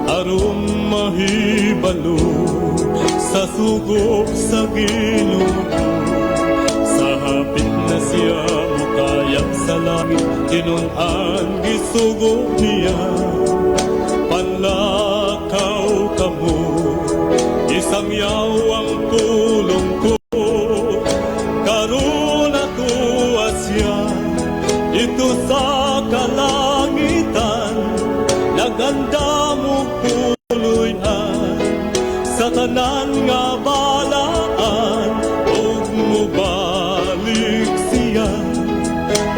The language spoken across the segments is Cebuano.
Aron mahibalo sa sugo sa Ginoo. Sa hapit na siya mukayab sa langit, tinun-an gisugo niya. Panlakaw kamo, isangyaw ang pulong ko. Karon atoa siya didto sa kalangitan, nagandam og puloy-an sa tanan nga balaan, ug mubalik siya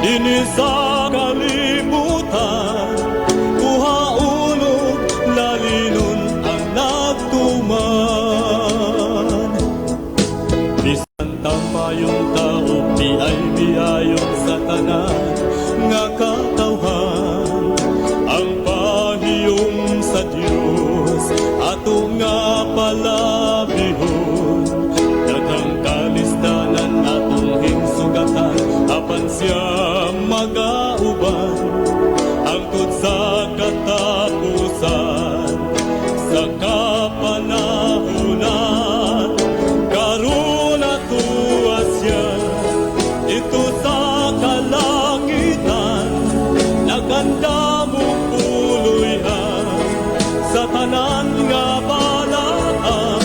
dinhi sa kalibutan, kuhaon ug lalinon ang nagtuman. Bisan tamayong tao, biay biayon sa tanan nga katawhan, ang pahiyom sa Dios ato nga palabihon. Daghang kalisdanan atong hingsugatan, apan siya magauban hangtod sa katapusan sa kapanahunan. Karon atoa siya didto sa kalangitan, nagandam og puloy-an sa tanan nga balaan,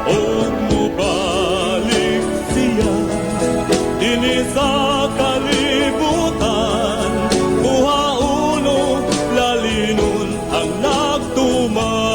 ug mubalik siya dinhi sa kalibutan, kuhaon ug lalinon ang nagtuman.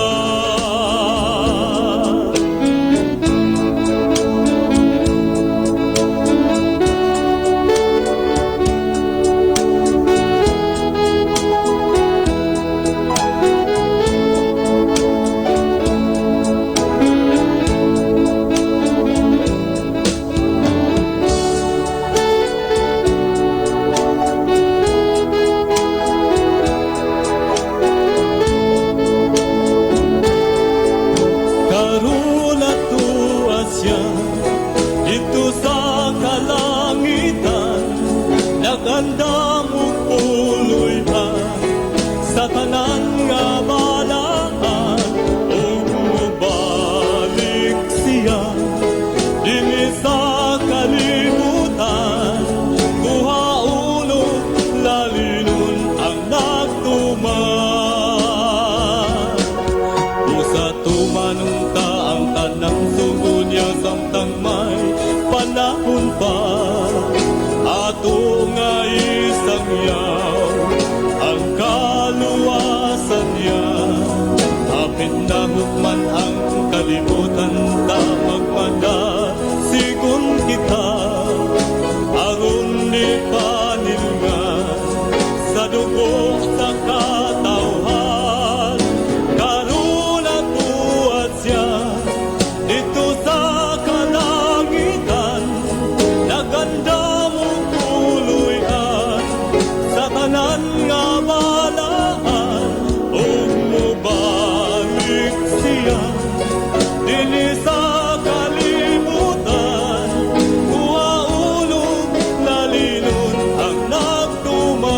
Karon atoa siya didto sa kalangitan, nagandam og puloy-an sa tanan nga balaan, ug mubalik siya dinhi sa kalibutan, kuhaon ug lalinon ang nagtuman. Usa tumanon ta ang tanang sugo niya samtang may panahon pa, ato nga isangyaw ang kaluwasan niya. Hapit na hukman ang kalibutan, ta magmada sigon kita, aron di panilngan sa dugo sa katawhan. Karon atoa siya didto sa kalangitan, nagandam og puloy-an sa tanan nga balaan, ug mubalik siya dinhi sa kalibutan, kuhaon ug lalinon ang nagtuman,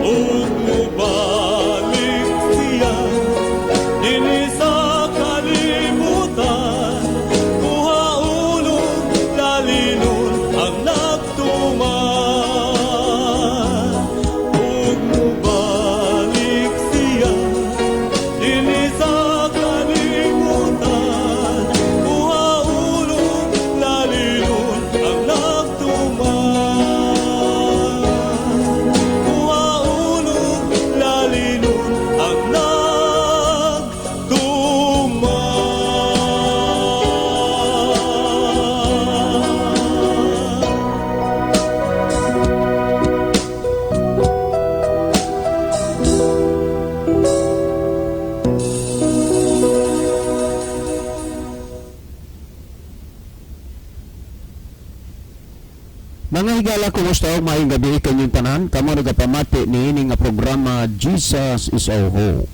ug mubalik siya dinhi sa kalibutan, kuhaon ug lalinon ang nagtuman, ug mubalik siya dinhi sa kalibutan, kuhaon ug lalinon ang nagtuman, kuhaon ug lalinon ang nagtuman. Mga higala, kumusta og maayong gabi kanyong tanan? Kamo nagapamati niini nga programa, Jesus is Our Hope.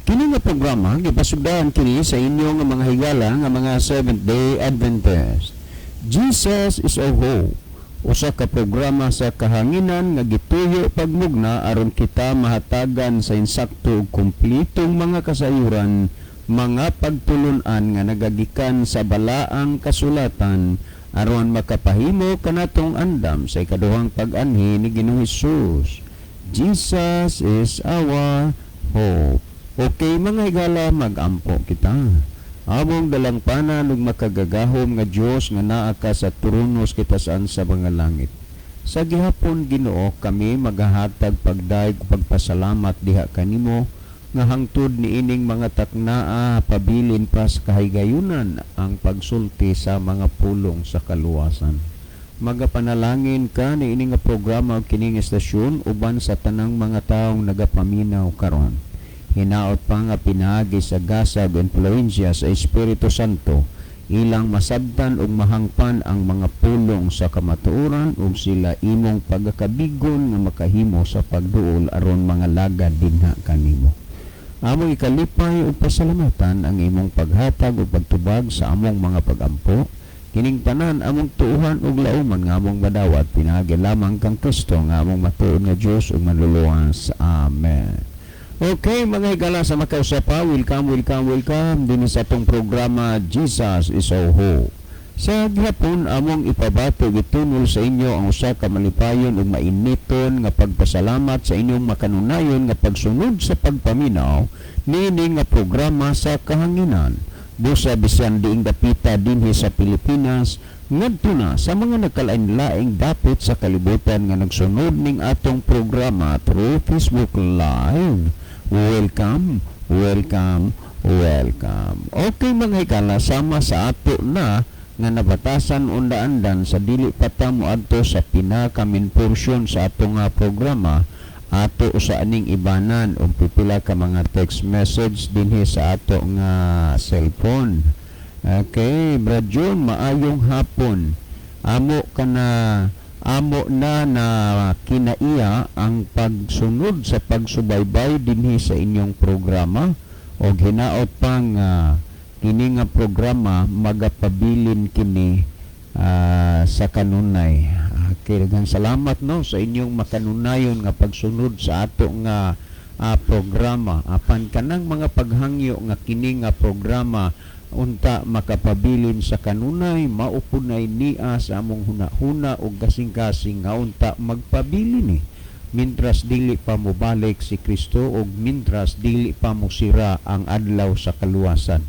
Kini nga programa gipasugdahan kini sa inyo nga mga higala nga mga Seventh Day Adventist. Jesus is our hope. Usa ka programa sa kahanginan nga gituyo pagmugna aron kita mahatagan sa insakto ug kumpletong mga kasayuran, mga pagtulun-an nga nagagikan sa balaang kasulatan aron makapahimo kanatong andam sa ikaduhang pag-anhi ni Ginoong Hesus. Jesus is our hope. Okay, mga higala, magampo kita. Among dalangpanan ug makagagahom nga Dios nga naa ka sa trono sa kitasan sa mga langit. Sa gihapon, Ginoo, kami magahatag pagdayeg ug pagpasalamat diha kanimo nga hangtod niining mga taknaa pabilin pa sa kahigayunan ang pagsulti sa mga pulong sa kaluwasan. Magapanalangin ka niini nga programa ug kining estasyon uban sa tanang mga taong nagapaminaw karon. Hinaot pa nga pinaagi sa gasag influensya sa Espiritu Santo, ilang masabtan ug mahangpan ang mga pulong sa kamatuoran ug sila imong pagakabigon nga makahimo sa pagduol aron mga lagad dinha kanimo. Among ikalipay ug pasalamatan ang imong paghatag ug pagtubag sa among mga pagampo. Kining tanan among tuuhan ug lauman nga among madawat pinaagi lamang kang Kristo nga among matuod nga Dios ug manluluwas. Amen. Okay, mga higala, sa makausapa, welcome, welcome, welcome dinhi sa atong programa Jesus is Our Hope. Sa gihapon, among ipabato gitunol sa inyo ang usa ka malipayon ug mainiton nga pagpasalamat sa inyong makanunayon nga pagsunod sa pagpaminaw niini nga programa sa kahanginan. Busa bisan diing dapita dinhi sa Pilipinas ngadto na sa mga nagkalain-laing dapit sa kalibutan nga nagsunod ning atong programa through Facebook Live. Welcome, welcome, welcome. Okay, mga higala, sama sa ato na nga nabatasan unda-andan sa dili pa ta moadto sa pinaka main portion sa ato nga programa, ato usa aning ibanan og pipila ka mga text message dinhi sa ato nga cellphone. Okay, Brad Jun, maayong hapon. Amo kana amo na na kinaiya ang pagsunod sa pagsubaybay dinhi sa inyong programa og hinaot pang kini nga programa magapabilin kini sa kanunay. Okay, daghang salamat, no, sa inyong makanunayon nga pagsunod sa ato nga programa. Apan kanang mga paghangyo nga kini nga programa unta makapabilin sa kanunay, mao punay niya sa among huna-huna og kasing-kasing nga unta magpabilin ni mintras dili pa mobalik si Kristo og mintras dili pa mosira ang adlaw sa kaluwasan.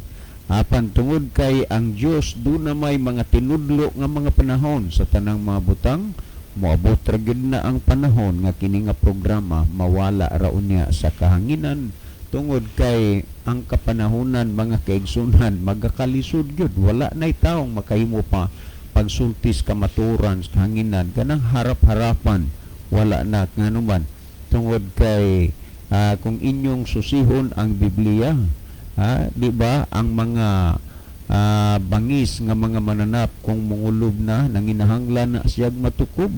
Apan tungod kay ang Dios duna may mga tinudlo nga mga panahon sa tanang mga butang, moabot ra gyud na ang panahon nga kini nga programa mawala ra unya sa kahanginan tungod kay ang kapanahonan, mga kaigsunan, magakalisod gyud. Wala nay taong makahimo pa pagsultis kamaturan sa kahanginan kanang harap-harapan, wala na. Nganuman tungod kay kung inyong susihon ang Biblia, di ba, ang mga bangis nga mga mananap kung mungulob na, nanginahanglan na siyag matukob,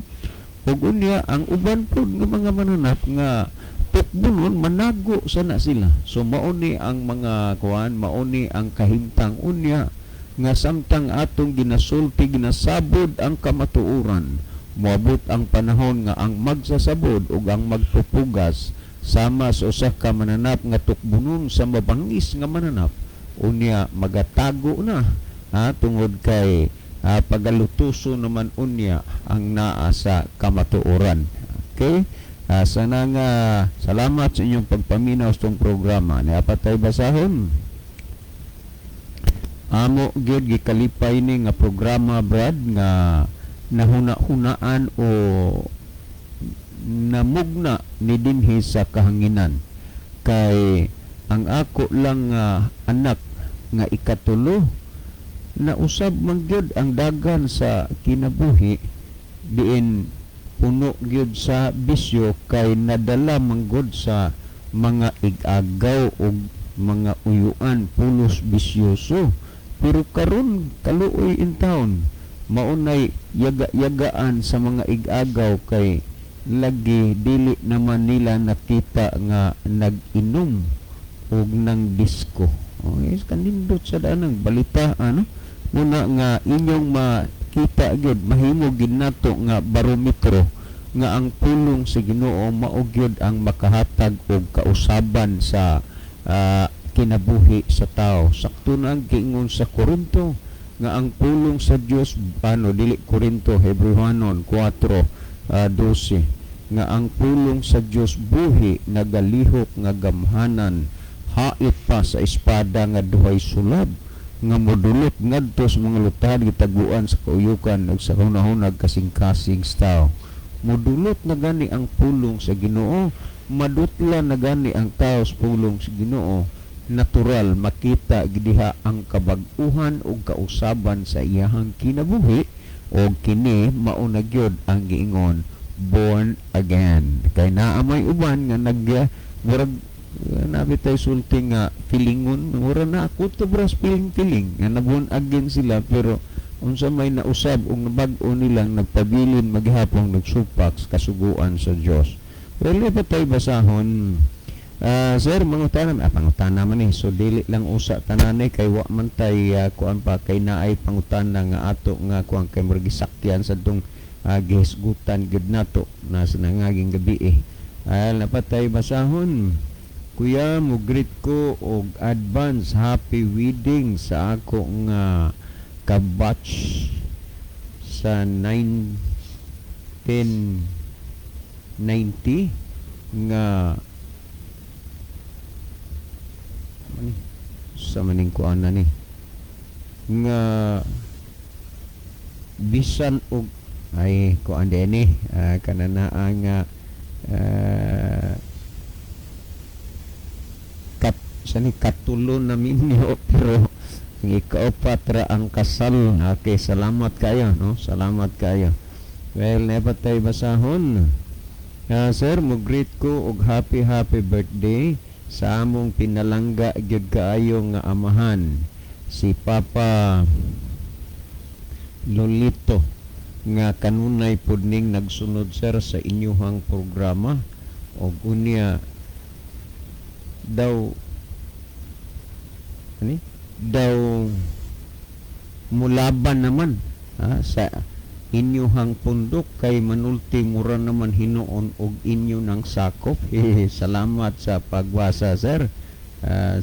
ug unya ang uban pud nga mga mananap nga tukbonon, manago sana sila. So mao ni ang mga kuan, mao ni ang kahimtang unya nga samtang atong ginasulti, ginasabod ang kamatuoran, moabot ang panahon nga ang magsasabod ug ang magpupugas sama sa usa ka mananap nga tukbonon sa mabangis nga mananap, unya magatago na, ha, tungod kay pagalutuso naman unya ang naa sa kamatuoran. Okay, sana nga salamat sa inyong pagpaminaw sa itong programa. Naa pa tay basahon. Amo gyud gikalipay ni nga programa, Brad, nga nahuna-hunaan o namugna ni dinhi sa kahanginan kay ang ako lang nga anak nga ikatulo na usab man gyud ang dagan sa kinabuhi diin puno gyud sa bisyo kay nadala man gud sa mga igagaw og mga uyuan pulos bisyoso, pero karon kaluoy in town maunay yaga-yagaan sa mga igagaw kay lagi dili naman nila nakita nga nag-inom og nang disco. Okay, kanindot sa danang balita ano muna nga inyong makita. Makita gyud, mahimo gyud nato nga barometro nga ang pulong sa Ginoo mao gyud ang makahatag og kausaban sa kinabuhi sa tao. Sakto na ang giingon sa Korinto nga ang pulong sa Dios, ano, dili Korinto, Hebreohanon 4 12, nga ang pulong sa Dios buhi, nagalihok nga gamhanan, hait pa sa espada nga duhay sulab, nga modulot ngadto sa mga lutahan gitaguan sa kauyukan ug sa hunahunag kasing-kasing sa tao. Modulot na gani ang pulong sa Ginoo, madutla na gani ang tao sa pulong sa Ginoo, natural makita gidiha ang kabag-uhan ug kausaban sa iyahang kinabuhi, og kini mao na gyud ang giingon born again. Kay naa may uban nga nag murag nabi tay sulti nga feelingon, mura na ako to bras feeling feeling nga na born again sila, pero unsa may nausab ug nabag-o nilang nagpabilin maghapong nagsupak sa kasuguan sa Dios. Well, pa tay basahon. Sir, mangutana, pangutana man eh. So dili lang usa tanan eh, kay wa man tay kuan pa, kay naay pangutana nga ato nga kuan, kay murag gisakyan sa dong gihisgutan gyud nato na sa nangaging gabi eh. Napatay basahon. Kuya, mo greet ko og advance happy wedding sa ako nga kabatch sa 1990 nga ani sa maning kuan na ni nga bisan og ay kuan din ni kananaa nga kat sa ni katulo na minyo, pero ang ikaupat ra ang kasal. Okay, salamat kayo, no? Salamat kayo. Well, never tayo basahon. Sir, mo greet ko og happy happy birthday sa among pinalangga gyud kaayo nga amahan, si Papa Lolito, nga kanunay pud ning nagsunod, sir, sa inyuhang programa, og unya daw ani daw mulaban naman ha, sa inyuhang pundok kay manulti mura naman hinuon og inyo ng sakop. Salamat sa pagbasa, sir.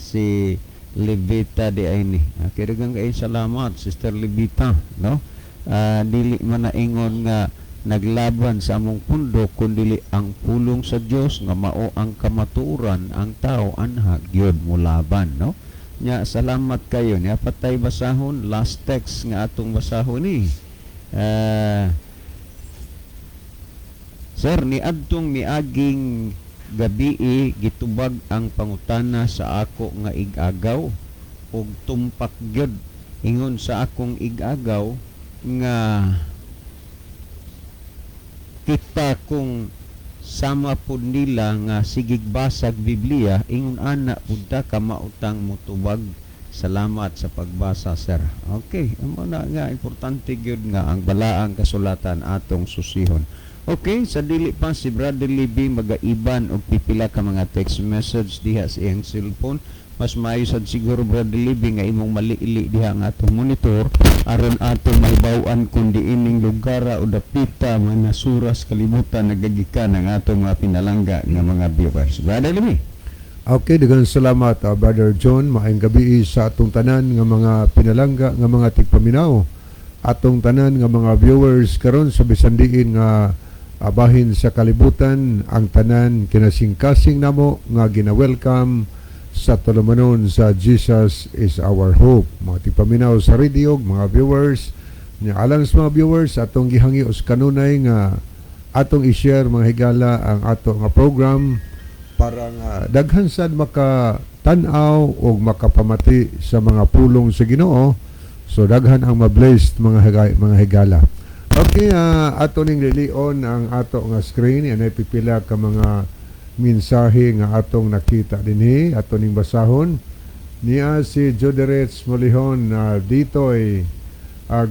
Si Levita di ay ni. Kaya kay salamat, Sister Levita, no? Dili man naingon nga naglaban sa among pundok, kundi ang pulong sa Dios nga mao ang kamatuoran, ang tao anha gyud molaban, no? Nya salamat kayo. Nya patay basahon, last text nga atong basahon ni. Sir, ni adtong miaging gabii gitubag ang pangutana sa ako nga igagaw ug tumpak gyud. Ingon sa akong igagaw nga kita kung sama pud nila nga sigig basag Biblia, ingon ana pud ta kamautang motubag. Salamat sa pagbasa, sir. Okay, amo na nga importante gyud nga ang balaang kasulatan atong susihon. Okay, sa dili pa si Brother Libby magaiban og pipila ka mga text message diha sa iyang cellphone, mas maayo sad siguro, Brother Libby, nga imong maliili diha ang atong monitor aron atong mahibaw-an kung diining lugar o dapita mga nasuras kalibutan nagagikan ang atong mga pinalangga nga mga viewers. Brother Libby. Okay, daghang salamat, Brother John. Maayong gabi sa atong tanan nga mga pinalangga nga mga tigpaminaw. Atong tanan nga mga viewers karon sa bisan diin nga bahin sa kalibutan, ang tanan kinasingkasing namo nga gina-welcome sa tulumanon sa Jesus is Our Hope. Mga tigpaminaw sa radio, mga viewers, nya alang sa mga viewers, atong gihangyo sa kanunay nga atong i-share, mga higala, ang ato nga program para nga daghan sad maka tan-aw og makapamati sa mga pulong sa Ginoo, so daghan ang ma-blessed, mga higala. Okay, ato ning lilion ang ato nga screen. Anay pipila ka mga mensahe nga atong nakita dinhi, ato ning basahon. Niya si Joderets Molihon na dito ay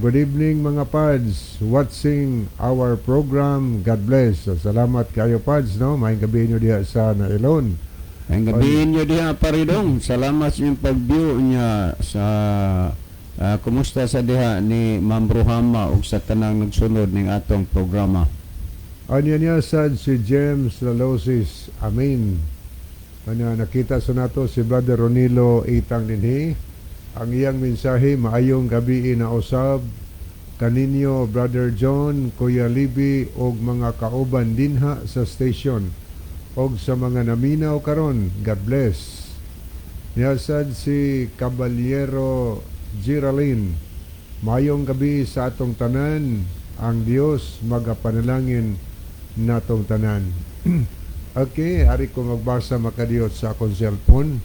good evening, mga pads, watching our program. God bless. So, salamat kayo, pads, no? Maayong gabi niyo diha sa Nailon. Ang gabi niyo diha, Paridong. Salamat sa inyong pag-view niya sa Kumusta sa diha ni Ma'am Ruhama ug sa tanang nagsunod ning atong programa? Anya niya sad si James Lalosis. Amen. Anya nakita sa nato si Brother Ronilo Itang dinhi. Ang iyang mensahe, "Maayong gabi na usab kaninyo, Brother John, Kuya Libby og mga kauban dinha sa station og sa mga naminaw karon. God bless." Niya sad si Caballero Geraldine. "Mayong gabi sa atong tanan, ang Dios magapanalangin natong tanan." Okay, ari ko magbasa makadiyot sa akong cellphone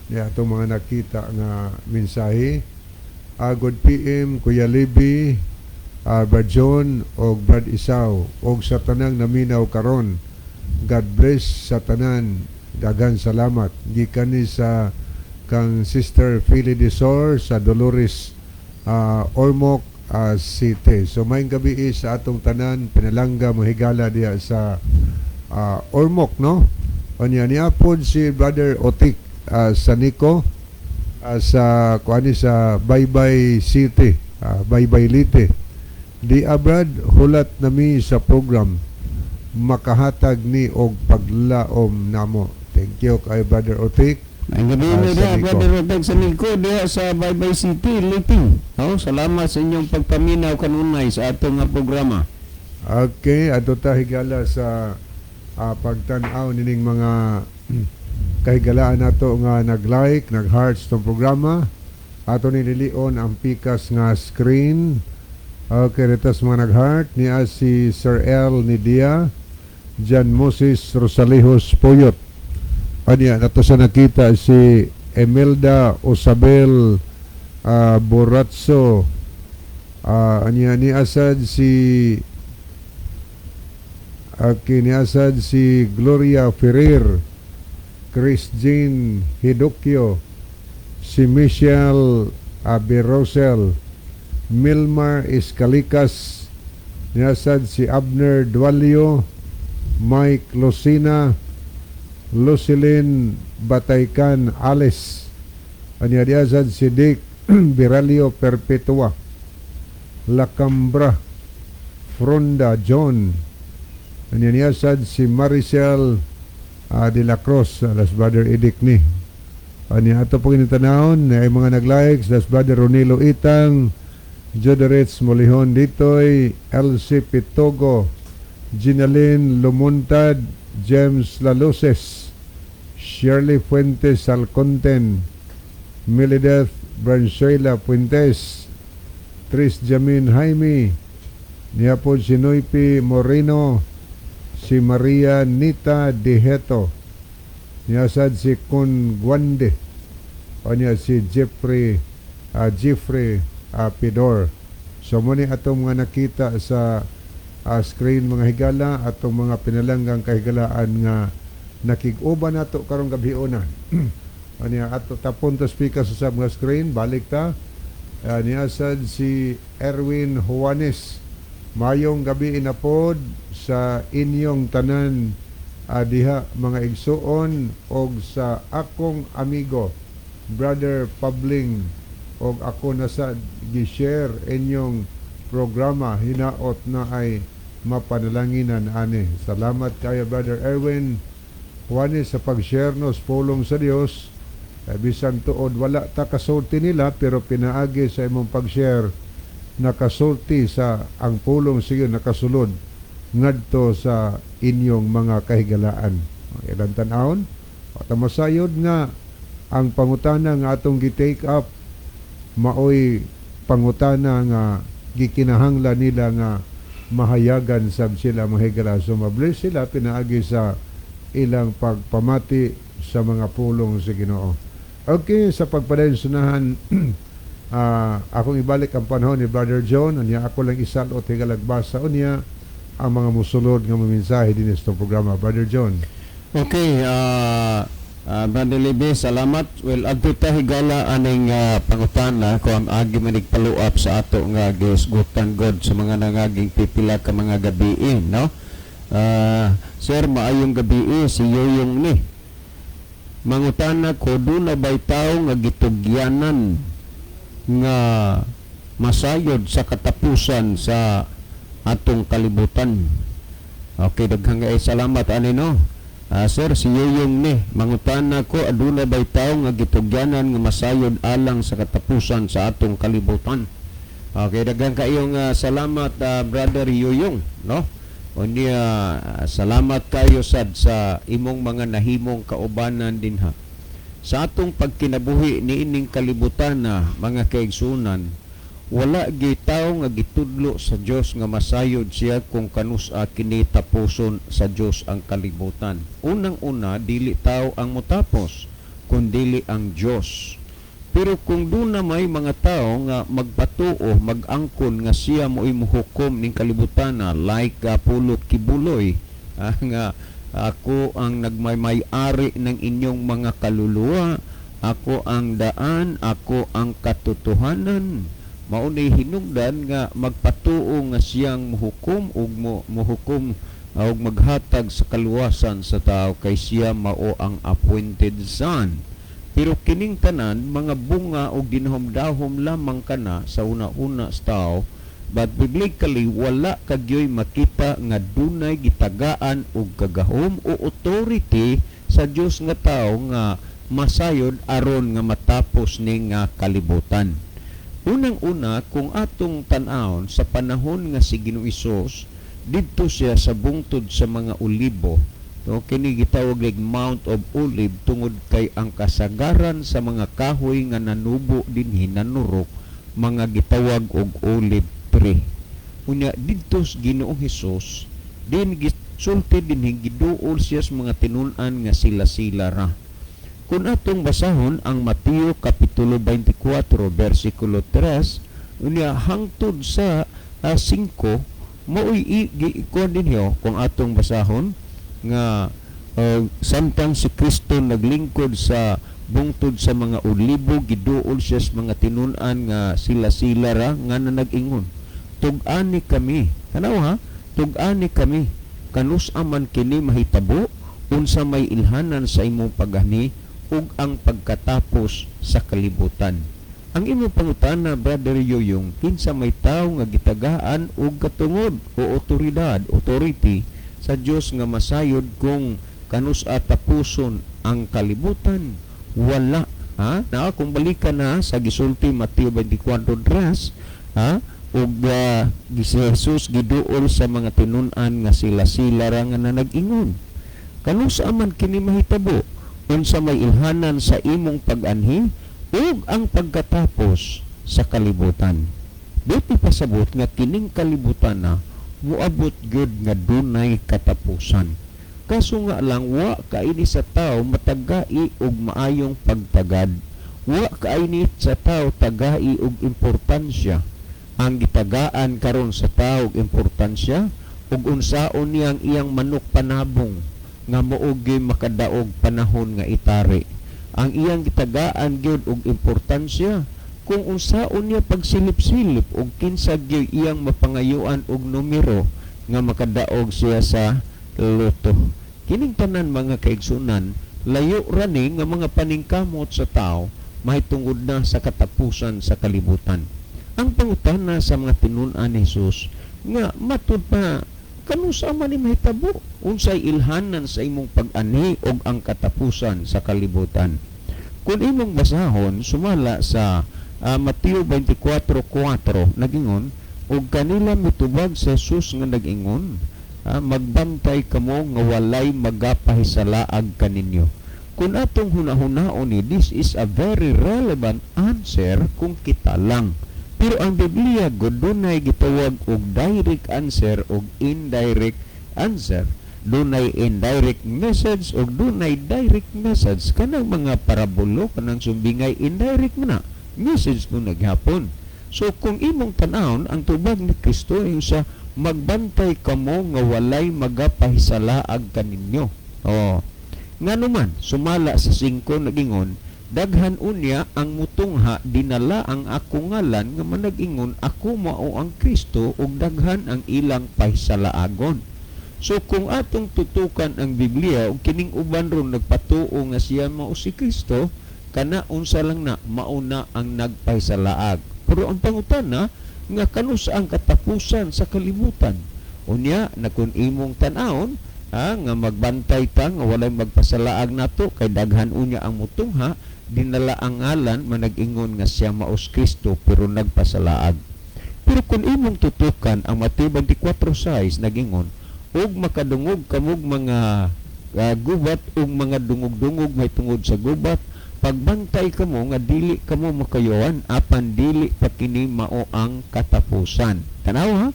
ni atong mga nakita nga mensahe. Good PM, Kuya Libby, Brad John og Brad Isaw og sa tanang naminaw karon. God bless sa tanan. Dagan salamat. Gikan ni sa kang Sister Philly Desor sa Dolores, Ormoc City. So maayong gabi sa atong tanan pinalangga mahigala diha sa Ormoc, no? Unya niapod si Brother Otik Sanico sa kuani sa Baybay City, Baybay Leyte. "Di abrad hulat nami sa program, makahatag ni og paglaom namo." Thank you kay Brother Otik. Ang gabi mo sa diha, Nico. Brother Otek sa Nico, diha sa Baybay City, Leyte. Oh, salamat sa inyong pagpaminaw kanunay sa atong nga programa. Okay, adto ta higala sa pagtan-aw nining mga kahigalaan nato nga nag-like, nag-hearts tong programa. Ato ni lilion ang pikas nga screen. Okay, dito sa mga nag-heart niya si Sir L. Nidia, John Moses Rosalejos Poyot. Anya, nato sa nakita si Emelda Osabel Boratso. Anya ni asad si. Okay, ni asad si Gloria Ferrer, Chris Jean Hidokyo, si Michelle Aberosel, Milmar Escalicas, niasad si Abner Dualio, Mike Lucina, Lucilin Bataykan Alice, anya diasad si Dick Biralio Perpetua, Lacambra Fronda John, anya niasad si Maricel de la Cruz, las Brother Edic ni. Anya ato po ginitanawon na ay mga nag-likes, las Brother Ronilo Itang, Joderets Molihon Ditoy, LC Pitogo, Ginalyn Lumuntad, James Laluces, Shirley Fuentes Alconten, Milideth Branchuela Fuentes, Tris Jamin Jaime, niya po si Noypi Moreno, si Maria Nita Diheto, niya sad si Kun Guande, o niya si Jeffrey Pidor. So mo ni atong mga nakita sa screen, mga higala, atong mga pinalanggang kahigalaan nga nakig-uban nato karong gabi una. Anya ato tapon ta speaker sa mga screen, balik ta. Niya sad si Erwin Juanes. "Mayong gabi inapod sa inyong tanan diha mga igsuon og sa akong amigo Brother Pabling og ako na sa gi-share inyong programa, hinaot na ay mapanalanginan ani." Salamat kayo, Brother Erwin Juanes, sa pag-share nos pulong sa Dios. Bisan tuod wala ta kasulti nila, pero pinaagi sa imong pag-share nakasulti sa ang pulong sige nakasulod ngadto sa inyong mga kahigalaan. Ilang tan-awon at masayod nga ang pangutana nga atong gi-take up maoy pangutana nga gikinahanglan nila nga mahayagan sab sila, mahigala. So mabless sila pinaagi sa ilang pagpamati sa mga pulong sa Ginoo. Okay, sa pagpadayon sunahan, akong ibalik ang panahon ni Brother John, unya ako lang isalot higalagbasa unya ang mga musulod nga mga mensahe din sa programa. Brother John. Okay, Brother Libby, salamat. Well, adto ta higala aning pangutana ko ang agi manig follow up sa ato nga gisgutan god sa mga nangaging pipila ka mga gabi, no? "Sir, maayong gabi, si Yoyong ni. Mangutana ko, duna bay tawo nga gitugyanan nga masayod sa katapusan sa atong kalibutan? Okay, daghang kay salamat ani, no. Sir, si Yoyong ni, mangutana ko, aduna bay tawo nga gitugyanan nga masayod alang sa katapusan sa atong kalibutan? Okay, daghang kaayong salamat, Brother Yoyong, no? Unya, salamat kayo sad sa imong mga nahimong kaubanan dinha. Sa atong pagkinabuhi niining kalibutan na, mga kaigsunan, wala gyud tawo nga gitudlo sa Dios nga masayod siya kung kanusa kini tapuson sa Dios ang kalibutan. Unang-una, dili tao ang motapos, kundili ang Dios. Pero kung duna may mga tao nga magpatuo, mag-angkon nga siya mo'y muhukom ning kalibutan na, like Pulot Quiboloy, nga ako ang nagmay-ari ng inyong mga kaluluwa, ako ang daan, ako ang katotohanan. Mao ni hinungdan nga magpatuo nga siyang muhukom ug muhukom ug maghatag sa kaluwasan sa tao kay siya mao ang appointed son. Pero kining tanan mga bunga og ginahom-dahom lamang kana sa una-una sa tao, but biblically wala kagyoy makita nga dunay gitagaan og kagahom o authority sa Dios nga tao nga masayod aron nga matapos ni nga kalibutan. Unang-una, kung atong tan-awon sa panahon nga si Ginoong Hesus didto siya sa bungtod sa mga olibo. No, kini gitawag og Mount of Olive tungod kay ang kasagaran sa mga kahoy nga nanubo dinhi nanurok mga gitawag og olive tree. Unya didto sa Ginoong Hesus din gisulti dinhi, giduol siya sa mga tinun-an nga sila-sila ra. Kung atong basahon ang Mateo Kapitulo 24 versikulo 3 unya hangtod sa 5, mao'y kuan dinhi kung atong basahon nga samtang si Kristo naglingkod sa bungtod sa mga olibo, giduol siya sa mga tinun-an nga sila-sila ra nga na nag-ingon, "Tug-ani kami, tanaw ha, tug-ani kami kanus-a man kini mahitabo, unsa may ilhanan sa imong pag-anhi ug ang pagkatapos sa kalibutan?" Ang imong pangutana, Brother Yoyong, kinsa may tawo nga gitagaan og katungod o otoridad, authority sa Dios nga masayod kung kanus-a tapuson ang kalibutan? Wala, ha? Na kung balikan na sa gisulti Mateo 24:3, ha, ug si Jesus giduol sa mga tinun-an nga sila-sila ra nga na nag-ingon, "Kanusa man kini mahitabo, unsa may ilhanan sa imong pag-anhi ug ang pagkatapos sa kalibutan?" Buti pasabot nga kining kalibutan na moabot gyud nga dunay katapusan. Kaso nga lang, wa kaini sa tao matagai og maayong pagtagad. Wa kaini sa tao tagai og importansya. Ang gitagaan karon sa tao og importansya ug unsaon niyang iyang manok panabong nga mao gyud makadaog panahon nga itari. Ang iyang gitagaan gyud og importansya kung unsaon niya pagsilip-silip og kinsa gyud iyang mapangayuan og numero nga makadaog siya sa lotto. Kining tanan, mga kaigsunan, layo ra ni nga mga paningkamot sa tao mahitungod na sa katapusan sa kalibutan. Ang pangutana sa mga tinun-an ni Jesus nga matud pa, "Kanusa man ni mahitabo, unsay ilhanan sa imong pag-anhi ug ang katapusan sa kalibutan?" Kung imong basahon sumala sa Mateo 24:4, nagingon, "Ug kanila mitubag sa Jesus nga nag-ingon, magbantay kamo nga walay magapahisalaag kaninyo." Kung atong hunahunaon ni, this is a very relevant answer kung kita lang. Pero ang Biblia gud dunay gitawag og direct answer og indirect answer. Dunay indirect message og dunay direct message. Kanang mga parabolo, kanang sumbingay, indirect man na message mo naghapon. So kung imong tan-awon ang tubag ni Kristo yung sa magbantay kamo nga walay magapahisalaag kaninyo. Oh. Ngano man, sumala sa 5 nagingon, "Daghan unya ang mutungha dinala ang akong ngalan nga manag-ingon, 'Ako mao ang Kristo,' ug daghan ang ilang pahisalaagon." So kung atong tutukan ang Biblia ug kining uban ron nagpatuo nga siya mao si Kristo, Kana unsa lang na mauna ang nagpahisalaag. Pero ang pangutana nga kanus ang katapusan sa kalibutan? Unya na kung imong tan-awon, ha, nga magbantay ta nga walay magpasalaag nato kay daghan unya ang mutungha, dinala ang ngalan, manag-ingon nga siya maos Kristo pero nagpasalaag. Pero kung imong tutukan ang Mateo 24:6, nagingon, ug makadungog kamog mga gubat ug mga dungog-dungog mahitungod sa gubat, pagbantay kamo nga dili kamo makayawan, apan dili pa kini mao ang katapusan. Tanaw ha,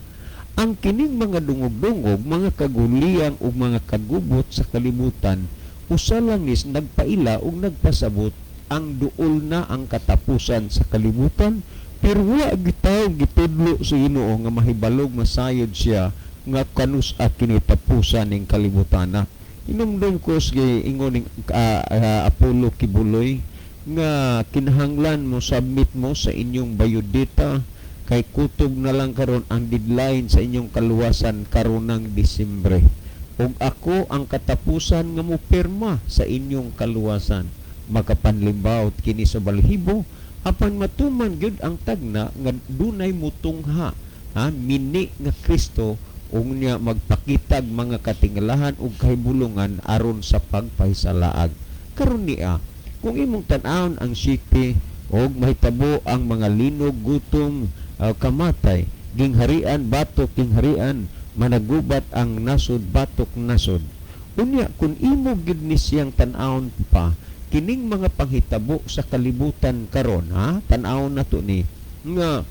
ang kining mga dungog-dungog, mga kaguliyang ug mga kagubot sa kalibutan, usa lang nis nagpaila ug nagpasabot ang duol na ang katapusan sa kalibutan. Pero wa gitaw gitudlo sa Ginoo nga mahibalog masayod siya nga kanus at kinitapusan ning kalibutan na. Inumdum ko sige ingon ning Apollo Quiboloy nga kinahanglan mo submit mo sa inyong biodata kay kutob na lang karon ang deadline sa inyong kaluwasan karon ng Disyembre. Ug ako ang katapusan nga mo pirma sa inyong kaluwasan. Makapanlimbawot kini sa balhibo, apan matuman gyud ang tagna nga dunay mutungha, ha, mini nga Kristo ug niya magpakitag mga katingalahan ug kahibulungan aron sa pagpahisalaag. Karon niya, kung imong tan-awon ang city og mahitabo ang mga linog, gutom, kamatay, gingharian batok gingharian, managubat ang nasod batok nasod. Unya kung imo gyud ni siyang tan-awon pa kining mga panghitabo sa kalibutan karon, ha, tan-awon nato ni nga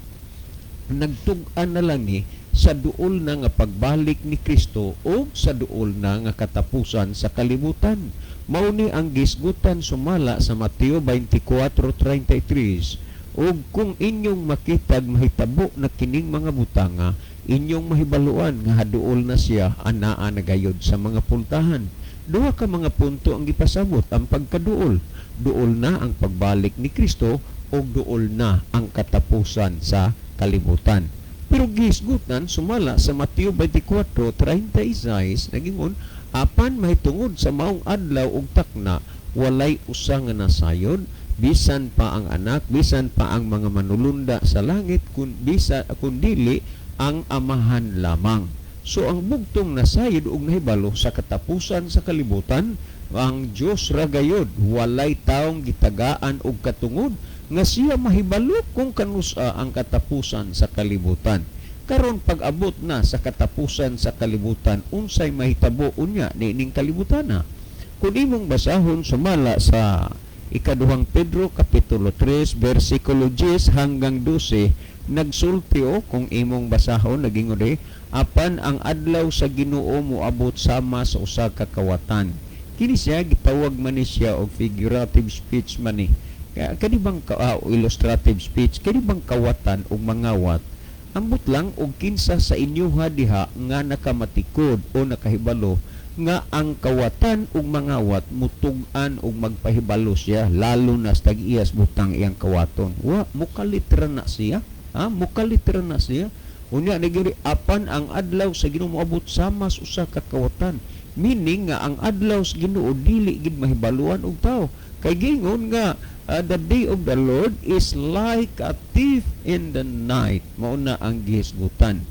nagtug-an na lang ni sa duol na nga pagbalik ni Kristo o sa duol na nga katapusan sa kalibutan. Mao ni ang gisgutan sumala sa Mateo 24:33. Ug kung inyong makitag mahitabo na kining mga butanga, inyong mahibaluan nga haduol na siya, anaa na gayod sa mga pultahan. Duha ka mga punto ang gipasabot ang pagkaduol. Duol na ang pagbalik ni Kristo o duol na ang katapusan sa kalibutan. Pero gisgutan sumala sa Mateo 24:36, nagingon, apan mahitungod sa maong adlaw ug takna, walay usa nga nasayod, bisan pa ang anak, bisan pa ang mga manulunda sa langit, kun bisa kun dili ang Amahan lamang. So ang bugtong nasayod ug nahibalo sa katapusan sa kalibutan, ang Dios ra gayod, walay taong gitagaan og katungod nga siya mahibalo kung kanusa ang katapusan sa kalibutan. Karon pag-abot na sa katapusan sa kalibutan, unsay mahitabo unya niining kalibutan na? Kung imong basahon sumala sa Ikaduhang Pedro kapitulo 3 bersikulo 10 hanggang 12, nagsulti o kung imong basahon nagingon eh, apan ang adlaw sa Ginoo moabot sama sa usa ka kawatan. Kini siya gitawag man ni siya og figurative speech man ni. Kani bang illustrative speech, kani bang kawatan og mangawat? Ambot lang og kinsa sa inyoha diha nga nakamatikod o nakahibalo nga ang kawatan ug mangawat mutug-an og magpahibalo siya, lalo na sa tag-iyas butang iyang kawaton. Wa mukalitra na siya, ha, mukalitra na siya. Unya nagiri, apan ang adlaw sa Ginoo moabot sama sa usa ka kawatan, meaning nga ang adlaw sa Ginoo dili gid mahibaluan og tawo kay gingon nga the day of the Lord is like a thief in the night. Mao na ang gihisgutan.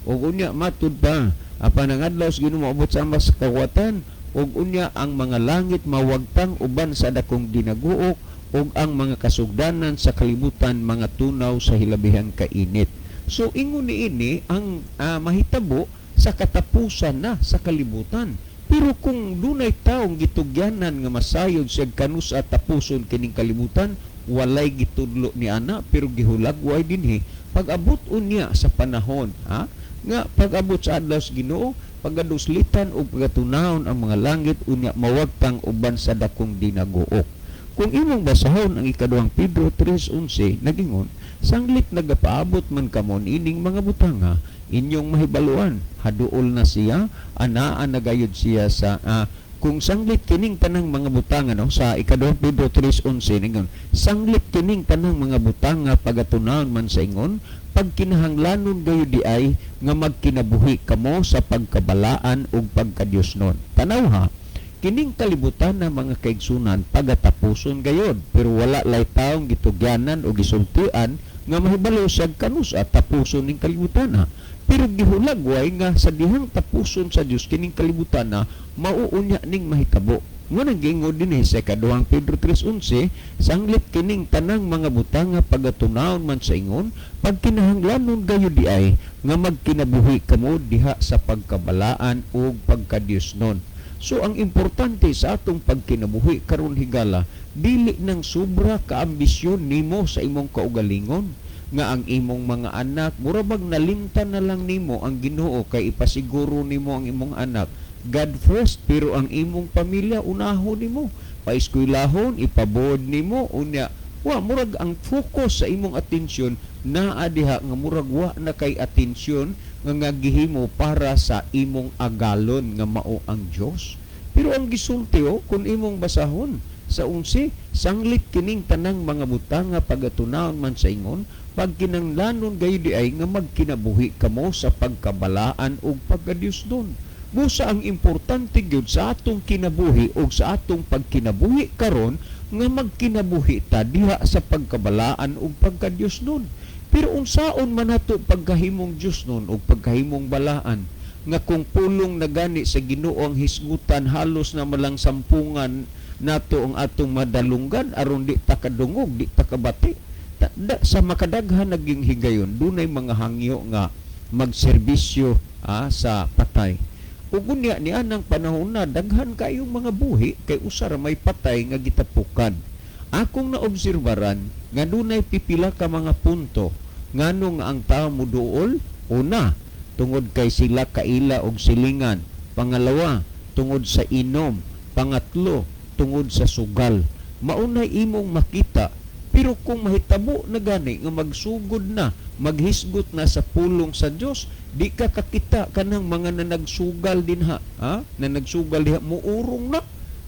Ug unya matud pa, apan ang adlaw sa Ginoo moabot sama sa kawatan, ug unya ang mga langit mawagtang uban sa dakong dinaguok, ug ang mga kasugdanan sa kalibutan mga tunaw sa hilabihang kainit. So ingon niini ang mahitabo sa katapusan na sa kalibutan. Pero kung dunay taong gitugyanan nga masayod siya kanus at tapuson kining kalibutan, walay gitudlo ni ana pero gihulagway dinhi pag-abot unya sa panahon, ha, nga pag-abot sa adlaw sa Ginoo, pagaduslitan o pagatunahon ang mga langit, unya mawagtang uban sa dakong dinaguok. Kung imong basahon ang Ikaduhang Pedro 3:11, nagingon, sanglit nagapaabot man kamo ining mga butanga, inyong mahibaluan haduol na siya, anaa nagayod siya sa kung sanglit kining tanang mga butanga, no, sa Ikaduhang Pedro 3:11 ningon, sanglit kining tanang mga butanga pagatunahon man sa ingon, pagkinahanglanon gayud di ay nga magkinabuhi kamo sa pagkabalaan ug pagkadiyosnon. Tanaw ha, Kining kalibutan na, mga kaigsunan, pagatapuson gayod, pero wala lay taong gitugyanan o gisultian nga mahibalo siya kanus-a tapuson ning kalibutan na. Pero gihulagway nga sa dihang tapuson sa Dios kining kalibutan na, mauunya ning mahitabo. Ngunang giingon dinhi sa ikaduhang Pedro 3:11, sanglit kining tanang mga butang nga pagatunawon man sa ingon, pagkinahanglanon gayud di ay nga magkinabuhi kamo diha sa pagkabalaan ug pagkadiyosnon. So ang importante sa atong pagkinabuhi karon, higala, dili nang sobra kaambisyon nimo sa imong kaugalingon nga ang imong mga anak, mura bag nalimtan na lang nimo ang Ginoo kay ipasiguro nimo ang imong anak, God first, pero ang imong pamilya unahon nimo, paeskwelahon, ipaboard nimo. Unya wa murag ang focus sa imong atensyon naa diha nga murag wa na kay atensyon nga gihimo para sa imong agalon nga mao ang Dios. Pero ang gisulti, oh, kung imong basahon sa 11, sanglit kining tanang mga butang nga pagatunawon man sa ingon, pagkinanglanon gayud di ay nga magkinabuhi kamo sa pagkabalaan ug pagkadiyosnon. Busa ang importante gyud sa atong kinabuhi ug sa atong pagkinabuhi karon nga magkinabuhi ta diha sa pagkabalaan ug pagkadiyosnon. Pero unsaon man nato pagkahimong Diyosnon ug pagkahimong balaan nga kung pulong na gani sa Ginoo ang hisgutan, halos na malang sampungan nato ang atong madalunggan aron di ta kadungog, di ta kabati? Sa makadaghan naging higayon, dunay mga hangyo nga magserbisyo sa patay. Ug unya ni anang panahon na daghan kayong mga buhi kay usa ra may patay nga gitapukan. Akong naobserbaran nga dunay pipila ka mga punto ngano nga ang tao muduol. Una, tungod kay sila kaila og silingan. Pangalawa, tungod sa inom. Pangatlo, tungod sa sugal. Maunay imong makita. Pero kung mahitabo na gani nga magsugod na, maghisgot na sa pulong sa Dios, di ka kakita kanang mga nanagsugal dinha, ha? Nanagsugal diha muurong na.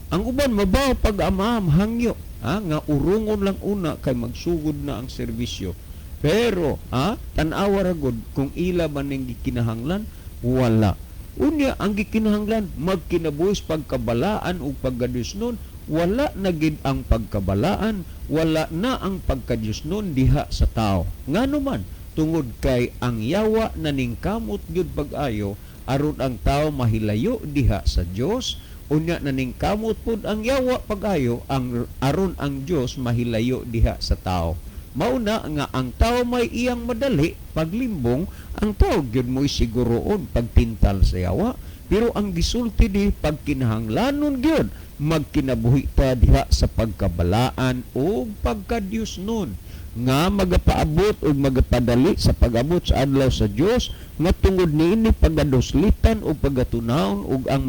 Ang uban mabaw pag amaam hangyo, ha? Nga urungon lang una kay magsugod na ang serbisyo. Pero ha, tan-awa ra gud kung ila ba ning gikinahanglan, wala. Unya ang gikinahanglan magkinabuhis pagkabalaan ug pagkadiyosnon, wala na gid ang pagkabalaan, wala na ang pagkadiyosnon diha sa tao. Ngano man, tungod kay ang yawa naningkamot gyud pag-ayo aron ang tao mahilayo diha sa Dios. Unya naningkamot pud ang yawa pag-ayo ang aron ang Dios mahilayo diha sa tao. Mauna nga ang tao may iyang madali paglimbong, ang tao gyud mo'y siguroon pagtintal sa yawa. Pero ang gisulti di, pagkinahanglanon gyud magkinabuhi ta diha sa pagkabalaan ug pagkadiyosnon nga magapaabot ug magapadali sa pag-abot sa adlaw sa Dios, nga tungod niini pagaduslitan ug pagatunawon ug ang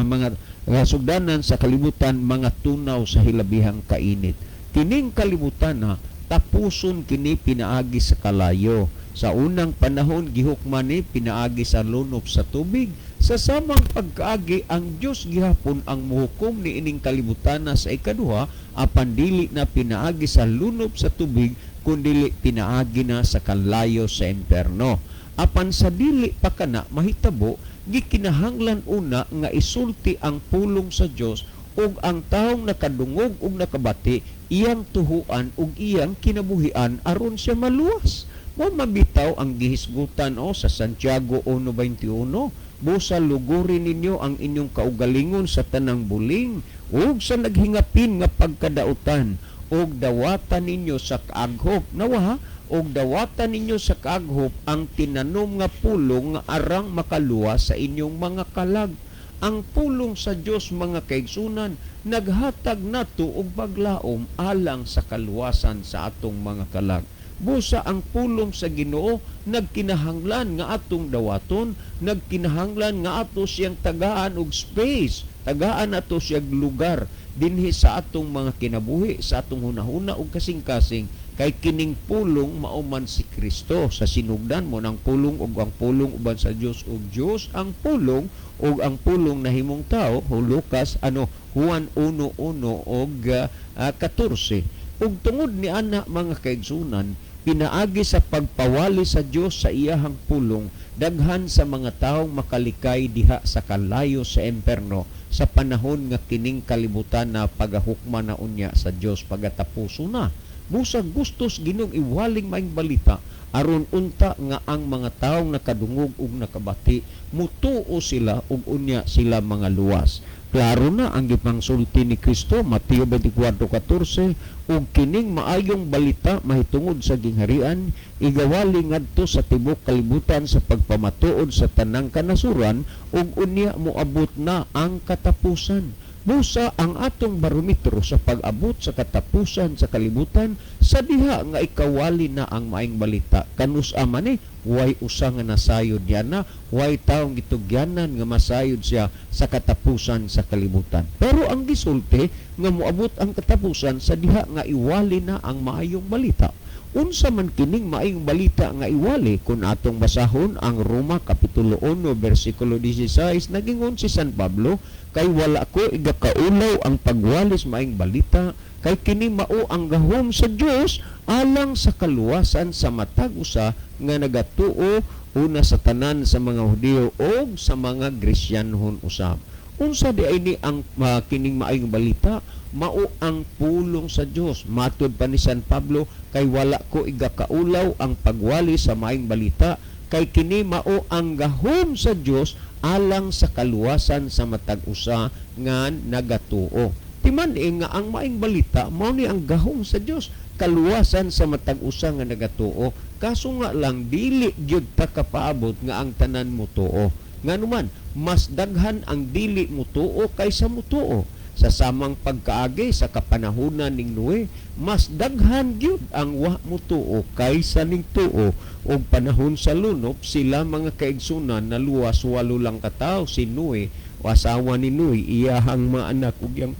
mga kasugdanan sa kalibutan mga tunaw sa hilabihang kainit. Kining kalibutan na tapuson kini pinaagi sa kalayo. Sa unang panahon gihukman ni pinaagi sa lunop sa tubig. Sa samang pagkaagi, ang Dios gihapon ang muhukom ni ining kalibutan na sa ikaduha, apan dili na pinaagi sa lunop sa tubig, kundili pinaagi na sa kalayo sa imperno. Apan sa dili pa kana mahitabo, gikinahanglan una nga isulti ang pulong sa Dios ug ang taong nakadungog ug nakabati iyang tuhuan ug iyang kinabuhian aron siya maluwas. Mao mabitaw ang gihisgutan o sa Santiago 1:21, busa luguri ninyo ang inyong kaugalingon sa tanang buling ug sa naghingapin nga pagkadautan, ug dawatan ninyo sa kaaghop nawa, ug dawatan ninyo sa kaaghop ang tinanom nga pulong nga arang makaluwas sa inyong mga kalag. Ang pulong sa Dios, mga kaigsunan, naghatag nato og paglaom alang sa kaluwasan sa atong mga kalag. Busa ang pulong sa Ginoo nagkinahanglan nga atong dawaton, nagkinahanglan nga ato siyang tagaan og space, tagaan ato siyang lugar dinhi sa atong mga kinabuhi, sa atong hunahuna ug kasing-kasing, kay kining pulong mao man si Kristo. Sa sinugdan mo ng pulong ug ang pulong uban sa Dios ug Dios ang pulong ug ang pulong nahimong tao, Lucas ano Juan 1:1 og 14. Ug tungod ni ana, mga kaigsunan, Pinaagi sa pagpawali sa Dios sa iyahang pulong, daghan sa mga taong makalikay diha sa kalayo sa emperno sa panahon nga kining kalibutan na pagahukma na unya sa Dios, pagatapuso na. Busa gustos Ginoong iwaling maayong balita aron unta nga ang mga taong nakadungog ug nakabati mutuo sila ug unya sila mga luwas. Klaro na ang gipangsulti ni Kristo, Mateo 24:14, "Ug kining maayong balita mahitungod sa gingharian igawali ngadto sa tibuok kalibutan sa pagpamatuod sa tanang kanasuran, ug unya moabot na ang katapusan." Busa ang atong barometro sa pag-abot sa katapusan sa kalibutan sa diha nga ikawali na ang maayong balita. Kanus-a man ni, way usa nga nasayod niya na, way taong gitugyanan nga masayod siya sa katapusan sa kalibutan. Pero ang gisulti nga moabot ang katapusan sa diha nga iwali na ang maayong balita. Unsa man kining maayong balita nga iwali? Kung atong basahon ang Roma kapitulo 1 bersikulo 16, nagingon si San Pablo, "Kay wala ko igakaulaw ang pagwalis maayong balita, kay kini mao ang gahom sa Dios alang sa kaluwasan sa matag usa nga nagatuo, una sa tanan sa mga Hudiyo og sa mga Gresyanhon usab." Unsa di ay ni ang kining maayong balita? Mao ang pulong sa Dios. Matud pa ni San Pablo, "Kay wala ko igakaulaw ang pagwali sa maayong balita, kay kini mao ang gahom sa Dios alang sa kaluwasan sa matag usa nga nagatuo." Timan-i nga ang maayong balita mao ni ang gahom sa Dios, kaluwasan sa matag usa nga nagatuo. Kaso nga lang dili gyud ta kapaabot nga ang tanan motuo. Nganuman mas daghan ang dili motuo kaysa motuo. Sa samang pagkaagi sa kapanahunan ning Noe, mas daghan gyud ang wa motuo kaysa ning tuo. Og panahon sa lunop, sila mga kaigsunan naluwas, walo lang katawo, si Noe o asawa ni Noe, iyahang mga anak ug iyang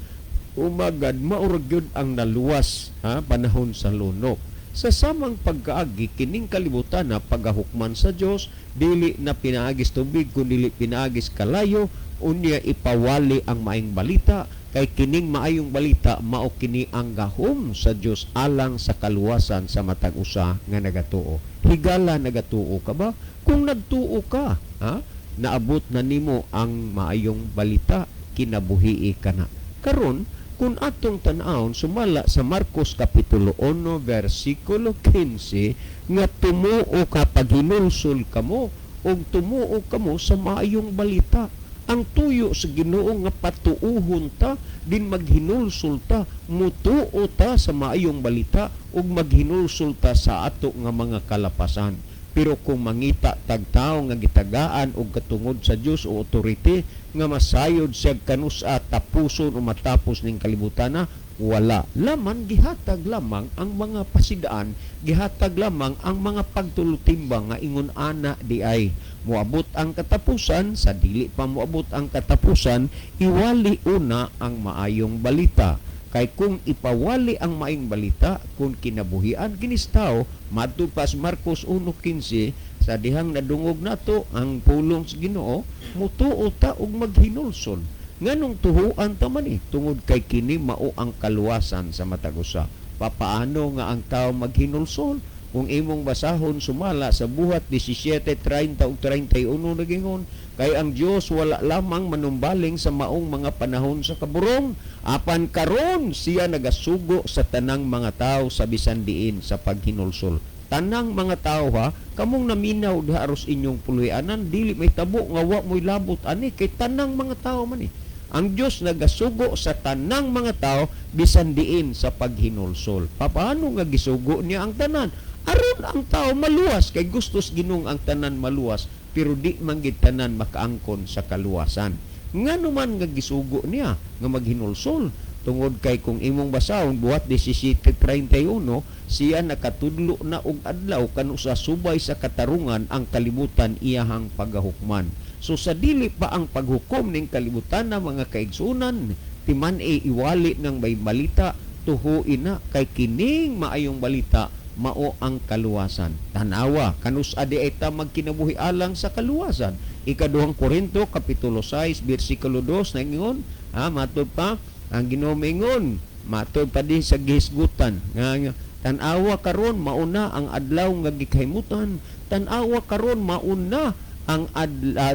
umagad, mao ra gyud ang naluwas, ha, panahon sa lunop. Sa samang pagkaagi, kining kalibutan na pagahukman sa Dios, dili na pinaagis tubig kun dili pinaagis kalayo. Unya ipawali ang maayong balita, kay kining maayong balita mao kini ang gahom sa Dios alang sa kaluwasan sa matag usa nga nagatuo. Higala, nagatuo ka ba? Kung nagtuo ka, ha, naabot na nimo ang maayong balita, kinabuhii ka na. Karon, kung atong tan-awon sumala sa Marcos kapitulo 1 versikulo 15 nga tumuo ka, paghinulsol kamo ug tumuo kamo sa maayong balita. Ang tuyo sa Ginoo nga patuuhon ta din maghinulsol ta, mutuo ta sa maayong balita ug maghinulsol ta sa ato nga mga kalapasan. Pero kung mangita tag tawo nga gitagaan og katungod sa Dios o authority nga masayod siya kanusa tapuson o matapos ning kalibutan na, wala. Laman gihatag lamang ang mga pasidaan, gihatag lamang ang mga pagtulutimbang nga ingon ana di ay moabot ang katapusan. Sa dili pa moabot ang katapusan, iwali una ang maayong balita. Kay kung ipawali ang maayong balita, kung kinabuhian kinis tao, madto pa sa Marcos 1:15, sa dihang nadungog nato ang pulong sa Ginoo, mutuo ta og maghinulsol. Nganong tuhuan ta man eh? Tungod kay kini mao ang kaluwasan sa matag usa. Papaano nga ang tao maghinulsol? Kung imong basahon sumala sa Buhat 17:30 ug 31, nagingon, "Kay ang Dios wala lamang manumbaling sa maong mga panahon sa kaburong, apan karon siya nagasugo sa tanang mga tao sa bisan diin sa paghinulsol." Tanang mga tao, ha, kamong naminaw diha aros inyong puloy-anan, dili may tabo nga wa mo'y labot ani, kay tanang mga tao man eh. Ang Dios nagasugo sa tanang mga tao bisan diin sa paghinulsol. Papaano nga gisugo niya ang tanan? Aron ang tao maluwas, kay gustos Ginoo ang tanan maluwas, pero di man gid tanan makaangkon sa kaluwasan. Ngano man nga gisugo niya nga maghinulsol? Tungod kay kung imong basahon Buhat 17:31, siya nakatudlo na og adlaw kanu sa subay sa katarungan ang kalibutan iyahang pagahukman. So sa dili pa ang paghukom ning kalibutan na, mga kaigsunan, timan-i iwali ng may balita, tuhuin na, kay kining maayong balita mao ang kaluwasan. Tanawa, kanus adi ay ta magkinabuhi alang sa kaluwasan. Ikaduhang Korinto kapitulo 6 bersikulo 2 nagingon, ha, matod pa ang Ginoo mingon, matod pa din sa gihisgutan nga Tan-awa karon, mauna ang adlaw nga gikahimutan. Tan-awa karon, mauna ang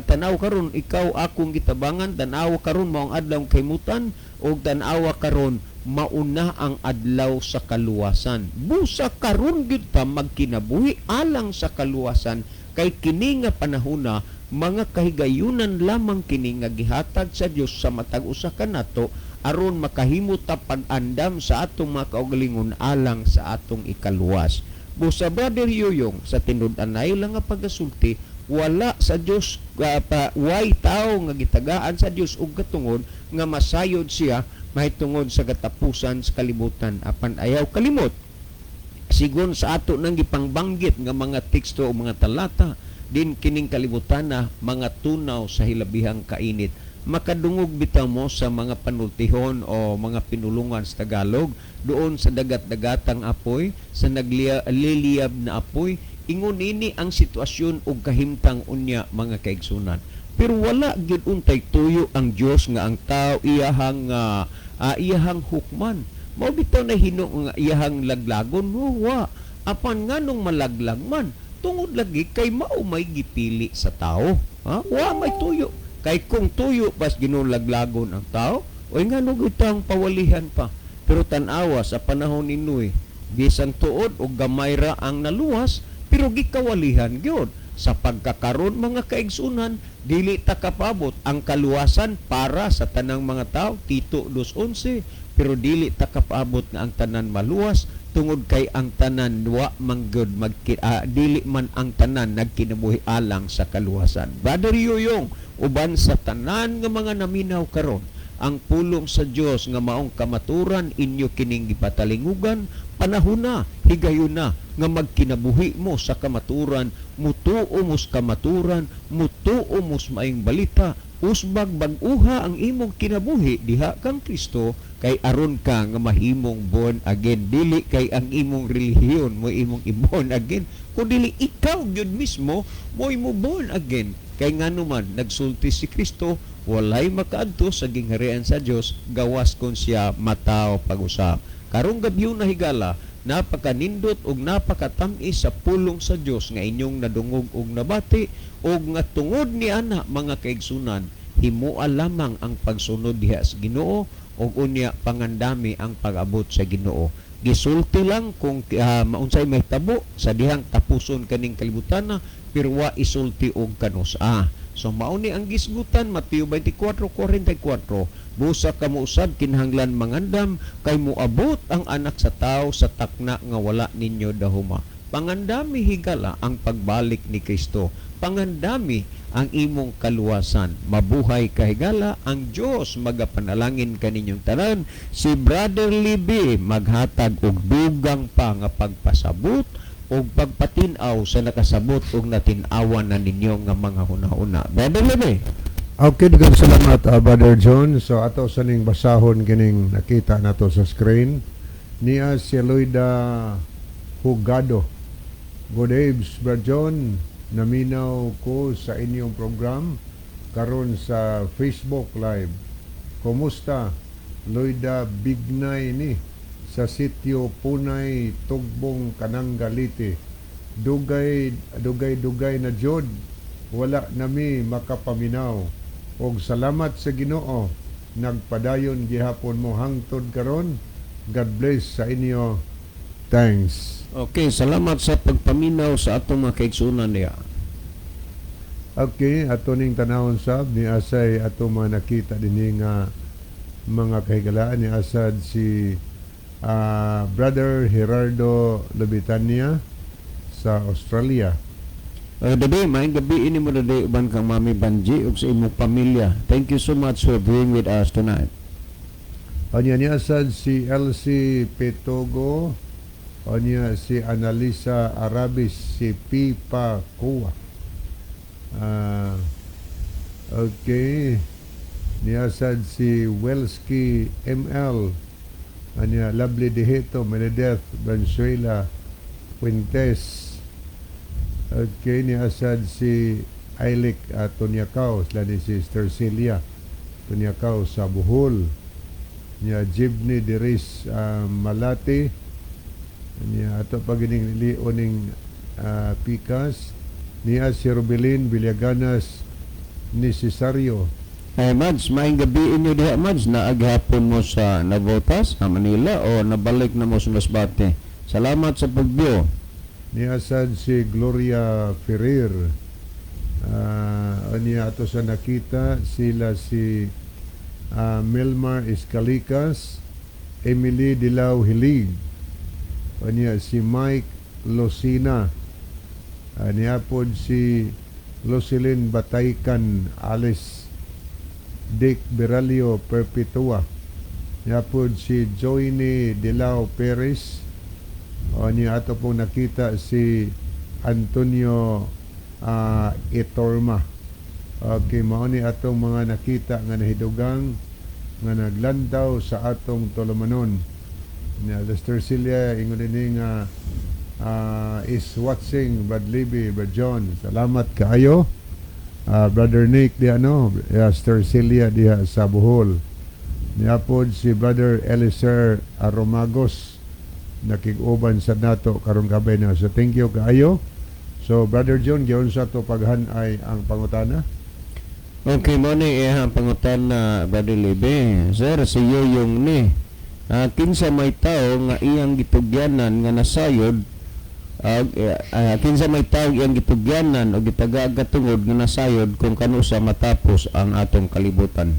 tan-awa karon, ikaw akong gitabangan. Tan-awa karon, mao ang adlaw kahimutan, ug tan-awa karon, mauna ang adlaw sa kaluwasan. Busa karon gyud ta magkinabuhi alang sa kaluwasan, kay kini nga panahona, mga kahigayunan lamang kini nga gihatag sa Dios sa matag usa kanato aron makahimo ta pag-andam sa atong mga kaugalingon alang sa atong ikaluwas. Busa, Brother Yoyong, sa tinud-anay lang nga pagasulti, wala sa Dios pa, way tao nga gitagaan sa Dios og katungod nga masayod siya mahitungod sa katapusan sa kalibutan. Apan ayaw kalimot, sigon sa ato nang gipangbanggit nga mga teksto o mga talata din, kining kalibutan na mga tunaw sa hilabihang kainit. Makadungog bitaw mo sa mga panultihon o mga pinulungan sa Tagalog doon sa dagat-dagatang apoy, sa nagliliyab na apoy. Ingon ini ang sitwasyon og kahimtang unya, mga kaigsunan. Pero wala gyud untay tuyo ang Dios nga ang tao iyahang hukman. Mao bitaw na hino nga iyahang laglagon mo wa. Apan nganong malaglag man? Tungod lagi kay mao may gipili sa tao. Ha, wa may tuyo, kay kung tuyo pas Ginoo laglagon ang tao, oy, ngano gitang pawalihan pa? Pero tan-awa sa panahon ni Noe, bisan tuod og gamay ra ang naluwas, pero gikawalihan gyud. Sa pagkakaron, mga kaigsunan, dili ta kapabot ang kaluwasan para sa tanang mga tao, Tito 2:11, pero dili ta kapabot nga ang tanan maluwas tungod kay ang tanan wa man gud dili man ang tanan nagkinabuhi alang sa kaluwasan. Brother Yoyong, uban sa tanan nga mga naminaw karon, ang pulong sa Dios nga maong kamaturan inyo kining gipatalingugan, panahon na, higayon na nga magkinabuhi mo sa kamaturan, mutuo mo sa kamaturan, mutuo mo sa maayong balita, usbag bag-uha ang imong kinabuhi diha kang Kristo, kay aron ka nga mahimong born again. Dili kay ang imong relihiyon mo imong i-born again, kun dili ikaw gyud mismo mo imo born again. Kay ngano man nagsulti si Kristo, walay makaadto sa gingharian sa Dios gawas kon siya matawo pag-usab. Karong gabi na, higala, napakanindot ug napakatam-is sa pulong sa Dios nga inyong nadungog ug nabati, ug nga tungod ni ana, mga kaigsunan, himoa lamang ang pagsunod diha sa Ginoo ug unya pangandami ang pag-abot sa Ginoo. Gisulti lang kung maunsay mahitabo sa dihang tapuson kaning kalibutan na, pero wa isulti og kanus-a. So mao ni ang gisgutan, Mateo 24:44, "Busa kamo usab kinahanglan mangandam, kay moabot ang Anak sa Tao sa takna nga wala ninyo dahuma." Pangandami, higala, ang pagbalik ni Kristo. Pangandami ang imong kaluwasan. Mabuhay ka, higala, ang Dios magapanalangin kaninyong tanan. Si Brother Libby maghatag og dugang pa nga pagpasabot og pagpatin-aw sa nakasabot og natin-awan na ninyo nga mga huna-huna. Brother Libby. Okay, daghang salamat, Brother John. So ato sa ning basahon kining nakita nato sa screen. Niya si Loida Hugado. "Good eves, Brother John. Naminaw ko sa inyong program karon sa Facebook Live. Kumusta? Loida Bignay ni sa sitio Punay, Tugbong, Kananga, Leyte. Dugay dugay dugay na jud wala nami makapaminaw. Og salamat sa Ginoo, nagpadayon gihapon mo hangtod karon. God bless sa inyo. Thanks." Okay, salamat sa pagpaminaw sa atong mga kaigsunan niya. Okay, ato ning tanawon sab ni asay ato mga nakita dinhi nga mga kahigalaan. Ni asad si Brother Gerardo Lobitania sa Australia. Dade, maayong gabi ini mo, Dade, uban kang Mami Banji ug sa imong pamilya. Thank you so much for being with us tonight. Anya ni asad si Elsie Petogo. Anya si Analisa Arabis, si Pipa Kuwa. Okay. Niasad si Welski ML. Anya Lovely Dihito, Meredith Venezuela Fuentes. Okay, niasad si Ailik Tonyakaw, sila ni Sister Celia Tonyakaw sa Bohol. Nya Jibni Diris Malati. Niya ato pa gining ning pikas niya si Rubilin Villaganas ni Cesario. Ay, Mads, maayong gabi inyo diha, Mads. Naa gihapon mo sa Navotas, sa Manila, o nabalik na mo sa Masbate. Salamat sa pag-view. Niya sad si Gloria Ferrer. Niya ato sa nakita sila si Melmar Escalicas, Emily Dilaw Hilig. Niya si Mike Losina. Niya pod si Locelin Bataykan Alice Dick Beralio Perpetua. Niya pod si Joyne Dilao Perez. O niya ato pong nakita si Antonio Itorma. Okay, mao ni atong mga nakita nga nahidugang nga naglantaw sa atong tulumanon. Niya Lester Celia ingon ini nga is watching Brad Libby, Brad John. Salamat kaayo. Brother Nick diha no, Lester Celia diha sa Bohol. Niya pod si Brother Eliser Aromagos nakig-uban sa nato karong gabi na. So thank you kaayo. So Brother John, giunsa to paghan-ay ang pangutana? Okay, mao ni iyang pangutana, Brother Libe. Sir, si Yoyong ni. Kinsa may tao nga iyang gitugyanan nga nasayod, kinsa may tao iyang gitugyanan o gitaga tungod nga nasayod kung kanusa matapos ang atong kalibutan?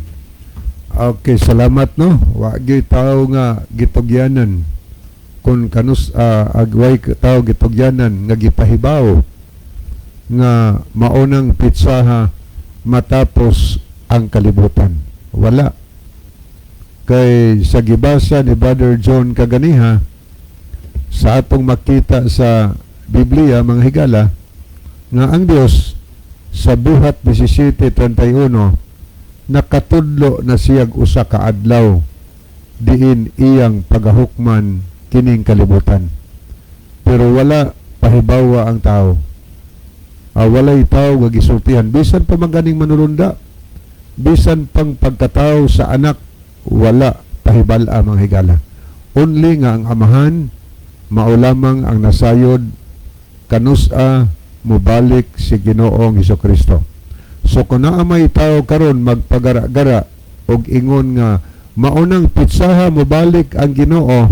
Okay, salamat no. Wa gyud tao nga gitugyanan kung kanus agway tao gitugyanan nga gipahibaw nga maunang pitsaha matapos ang kalibutan. Wala. Kay sa gibasa ni Brother John kaganiha sa atong makita sa Biblia, mga higala, nga ang Dios sa Buhat 17:31 nakatudlo na siyag usa ka adlaw diin iyang pagahukman kining kalibutan. Pero wala pahibawa ang tao. Walay tao nga gisultihan bisan pa man ganing manulunda, bisan pang pagkatao sa anak, wala pahibal-a, mga higala. Only nga ang Amahan mao lamang ang nasayod kanusa mobalik si Ginoong Kristo. So kung naa may tao karon magpagara-gara og ingon nga maunang pitsaha mobalik ang Ginoo,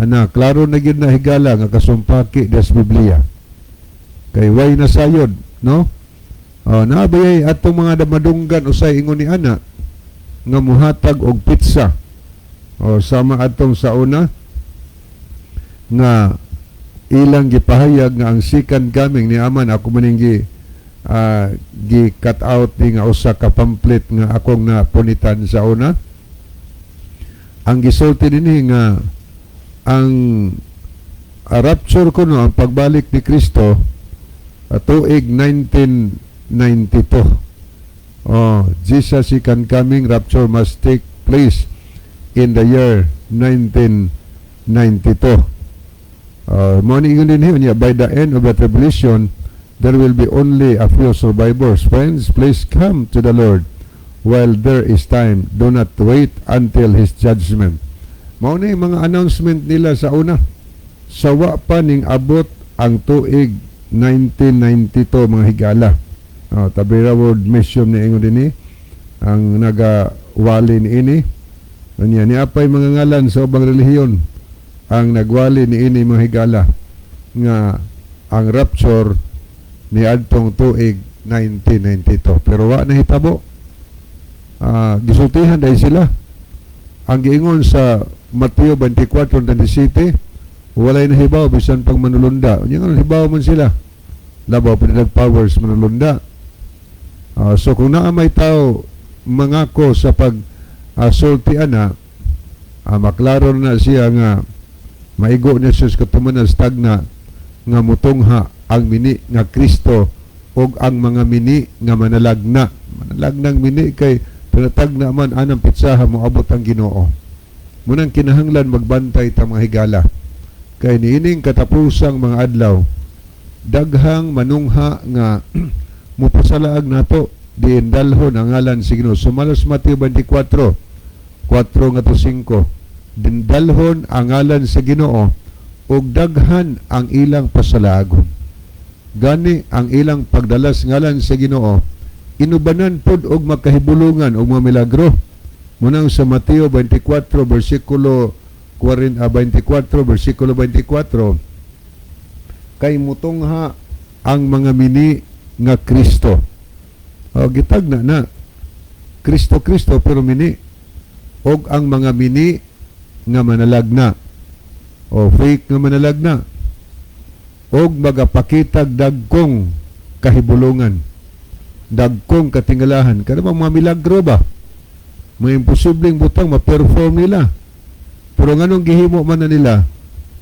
ana klaro na gyud na, higala, nga kasumpaki des Biblia. Kay way nasayod, no? Oh, naabay atong mga damadunggan usay ingon ni ana nga muhatag og pitsa. O sama atong sa una nga ilang gipahayag nga ang second coming ni Aman ako maning gi cut out ni nga usa ka pamphlet nga akong napunitan sa una. Ang gisulti dinhi nga ang rapture kuno, ang pagbalik ni Kristo, tuig 1992. Oh, Jesus second coming rapture must take place in the year 1992. Mo ni ingon din niya, by the end of the tribulation there will be only a few survivors. Friends, please come to the Lord while there is time. Do not wait until His judgment. Mao ni mga announcement nila sa una. Sa wa pa ning abot ang tuig 1992, mga higala. Oh, Tabera World Mission ni ingon dinhi ang nagawali ni ini. Unya ni apay mga ngalan sa ubang relihiyon ang nagwali ni ini, mga higala, nga ang rapture ni adtong tuig 1992 pero wa nahitabo. Gisultihan dahil sila ang giingon sa Mateo 24:27, walay nahibaw bisan pang manulunda. Unya nga nahibaw man sila, labaw pa nila powers manulunda. So kung naa may tao mangako sa pag sulti ana, maklaro na siya nga maigo niya siya sa katumanan sa tagna nga mutungha ang mini nga Kristo og ang mga mini nga manalagna. Manalagnang mini kay pinatagna man anang pitsaha moabot ang Ginoo. Munang kinahanglan magbantay ta, mga higala, kay niining katapusang mga adlaw daghang manungha nga mupasalaag nato diin dalhon ang ngalan sa Ginoo. Sumalos Mateo 24:4 ngadto 5, dindalhon ang ngalan sa Ginoo. Ug daghan ang ilang pasalaagon. Gani ang ilang pagdalas ngalan sa Ginoo inubanan pod og makahibulungan og mga milagro. Munang sa Mateo 24 bersikulo 40, 24 bersikulo 24, kay mutungha ang mga mini nga Kristo. O gitagna na Kristo Kristo pero mini, og ang mga mini nga manalagna o fake nga manalagna og magapakitag dagkong kahibulungan, dagkong katingalahan, kada mga milagro ba, mga imposibleng butang ma-perform nila. Pero nganong gihimo man na nila?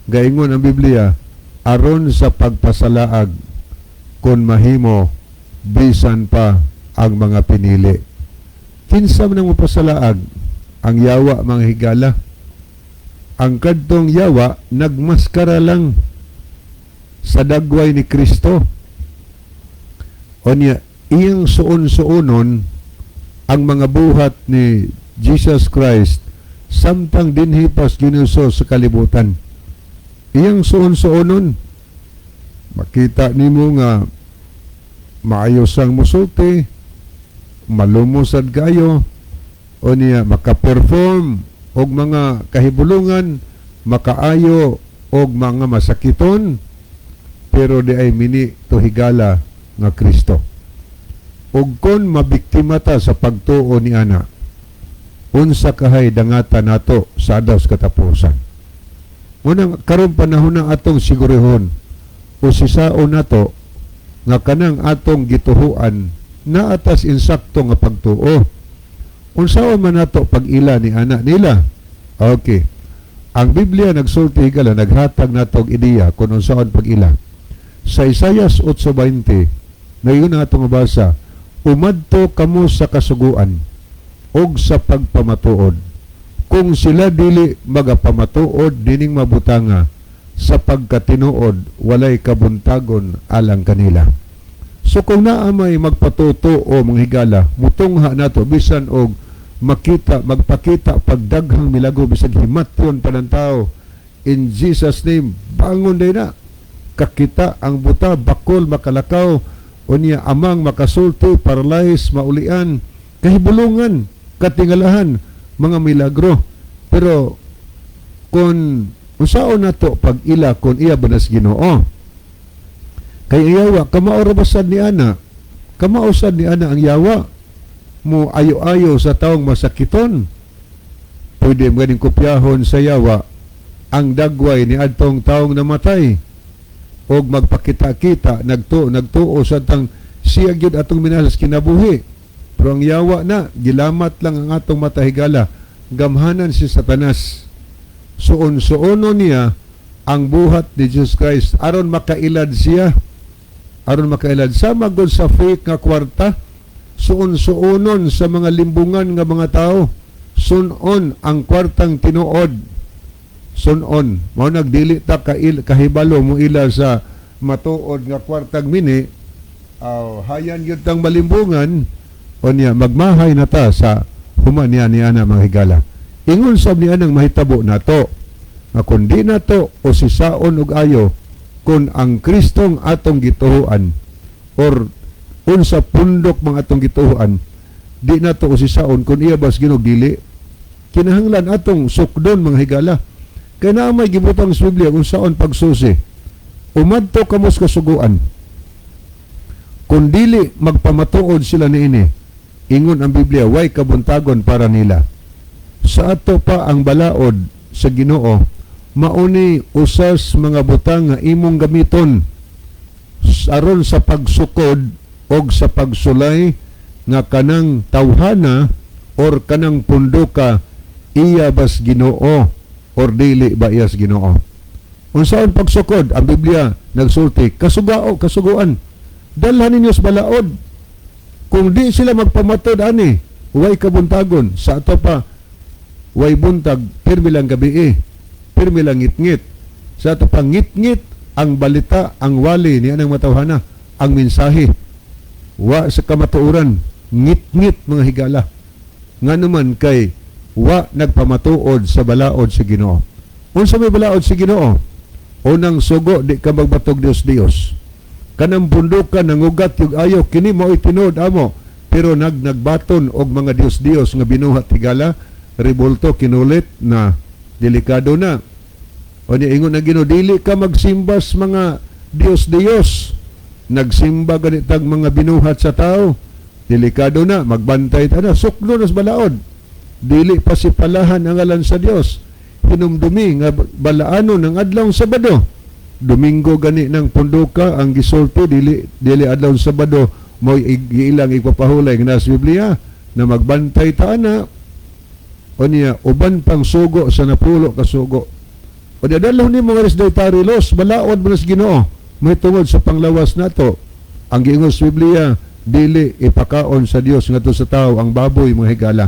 Gaingon ang Biblia, aron sa pagpasalaag, kon mahimo, bisan pa ang mga pinili. Kinsa man ang mapasalaag? Ang yawa, mga higala. Ang kadtong yawa nagmaskara lang sa dagway ni Kristo. Onya iyang suon-suonon ang mga buhat ni Jesus Christ samtang dinhi pas ginuso sa kalibutan. Iyang suon-suonon, makita nimo nga maayos ang musulti, malumosad kayo, o niya maka-perform og mga kahibulungan, makaayo og mga masakiton, pero di ay mini to, higala, nga Kristo. Ug kon mabiktima ta sa pagtuo ni ana, unsa kahay dangata nato sa adlaw sa katapusan? Unang karon panahon na atong sigurihon o sisaon nato nga kanang atong gituhuan naatas insakto nga pagtuo. Unsaon man nato pag-ila ni ana nila? Okay. Ang Biblia nagsulti, higala, naghatag nato og ideya kung unsaon pag-ila. Sa Isaias 8:20, ngayon na atong mabasa, "Umadto kamo sa kasuguan og sa pagpamatuod. Kung sila dili magapamatuod dining mabutanga, sa pagkatinuod walay kabuntagon alang kanila." So kung naa may magpatuto o mga higala, mutungha nato bisan og makita, magpakita pagdaghang milagro, bisag himatyon pa ng tao, "In Jesus' name, bangon day na." Kakita ang buta, bakol makalakaw, unya amang makasulti, paralyzed maulian, kahibulungan, katingalahan, mga milagro. Pero kung unsaon nato pag-ila kung iya ba nas Ginoo? Kay yawa kamao ra basad ni ana. Kamao sad ni ana ang yawa. Mo ayo-ayo sa taong masakiton. Pwede mo ganing kopyahon sa yawa ang dagway ni adtong taong namatay og magpakita-kita, nagtuo sa tang siya gyud atong minalas kinabuhi. Pero ang yawa na gilamat lang ang atong mata, higala. Gamhanan si Satanas. Suon-suono niya ang buhat ni Jesus Christ aron makailad siya, aron makailad, sama gud sa fake nga kwarta, suon-suonon sa mga limbungan nga mga tao. Sunon ang kwartang tinuod, sunon. Mao nagdili ta kail, kahibalo mo ila sa matuod nga kwartang mini, hayan gyud tang malimbungan. Unya magmahay na ta sa human niya ni ana, mga higala. Ingon sab ni anang mahitabo nato nga kun di nato o sisaon og ayo kung ang Kristong atong gituhuan or unsa pundok mga atong gituhuan, di nato usisaon kung iya bas Ginoo, dili, kinahanglan atong sukdon, mga higala, kay naa may gibutang sa Biblia kung saon pagsusi. "Umadto kamo sa kasuguan. Kung dili magpamatuod sila niini," ingon ang Biblia, "way kabuntagon para nila." Sa ato pa ang balaod sa Ginoo mauni usas mga butang nga imong gamiton aron sa pagsukod og sa pagsulay nga kanang tawhana or kanang punduka iya bas Ginoo or dili ba iyas Ginoo. Unsaon pagsukod? Ang Biblia nagsulti, kasugao, kasuguan. Dalhan ninyo sa balaod. Kung di sila magpamatod ani, way kabuntagon. Sa ato pa, way buntag, pirmi lang gabi eh. Pirmi lang ngit-ngit. Sa ato pa, ngit-ngit ang balita, ang wali ni anang matawhana, ang mensahe. Wa sa kamatuoran, ngit-ngit, mga higala. Nga naman kay wa nagpamatuod sa balaod sa Ginoo. Unsa may balaod sa Ginoo? Unang sugo, di ka magbatog Dios Dios. Kanang pundukan nangugat yung ayo kini mao'y tinuod amo, pero nagbaton og mga Dios Dios nga binuhat, higala, rebulto, kinulit na, delikado na. O niya ingon ang Ginoo, dili ka magsimbas mga Dios Dios. Nagsimba ganitag mga binuhat sa tao, delikado na. Magbantay ta na, suklo nas balaod. Dili pa si palahan ang ngalan sa Dios. Hinumdumi nga balaano ng adlaw Sabado. Domingo gani ng punduka ang gisulti, dili dili adlaw Sabado mo ilang ipapahulay nga nasa Biblia na magbantay ta na. O niya uban pang sugo sa napulo ka sugo. O niya dalhon nimo nga res dietary laws, balaod man sa Ginoo mahitungod sa panglawas nato. Ang giingon sa Biblia, dili ipakaon sa Dios ngadto sa tao ang baboy, mga higala,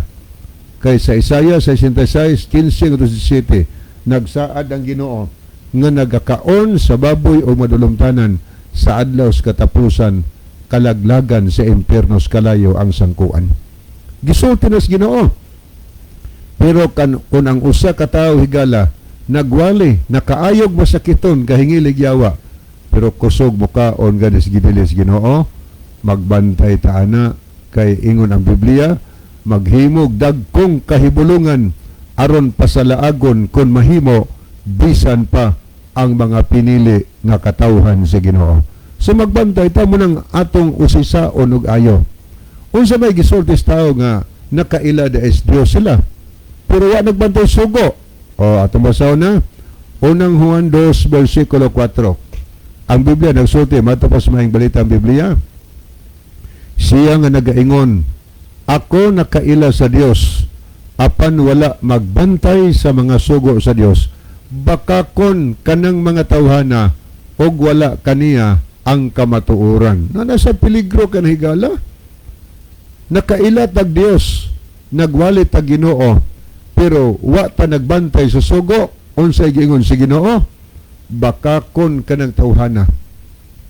kay sa Isaiah 66:15 ngadto 17, nagsaad ang Ginoo nga nagakaon sa baboy o madulumtanan, sa adlaw sa katapusan kalaglagan sa impierno kalayo ang sangkuan. Gisulti na sa Ginoo. Pero kung ang usa ka tawo, higala, nagwali, nakaayog masakiton kahingilig yawa, pero kusog mukaon ganis gidilis Ginoo, magbantay ta ana, kay ingon ang Biblia, maghimog dagkong kahibulungan aron pasalaagon kon mahimo bisan pa ang mga pinili nga katawhan sa Ginoo. So magbantay ta mo nang atong usisaon og ayo. Unsa may gisulti sa tao nga nakaila da is Dios sila, pero wa nagbantay sugo? O atong basahon na Unang Juan 2 versikulo 4. Ang Biblia nagsulti, matapos maayong balita ang Biblia. Siya nga nagaingon, "Ako nakaila sa Dios," apan wala magbantay sa mga sugo sa Dios, bakakon kanang mga tawhana og wala kaniya ang kamatuoran. Na nasa peligro kan, higala. Nakaila tag Dios, nagwali tag Ginoo, pero wa ta nagbantay sa sugo, unsay giingon sa Ginoo? Bakakon kanang tawhana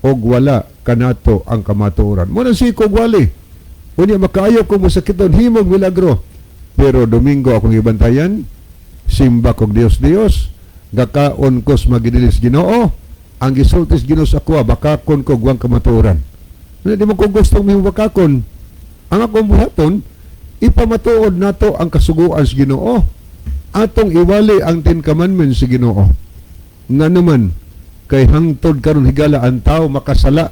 og wala kanato ang kamatuoran. Mo na si kog wali. Unya makaayo ko mosakiton, himog milagro. Pero Domingo akong ibantayan, simba kog Dios Dios, gakaon kos magidilis Ginoo, ang gisultis Ginoo sa ako, bakakon ko wang kamatuoran. Unya di mo ko gustong mihimong bakakon. Ang akong buhaton, ipamatuod nato ang kasuguan sa Ginoo. Atong iwali ang Ten Commandments sa Ginoo. Nga naman, kay hangtod karon, higala, ang tao makasala.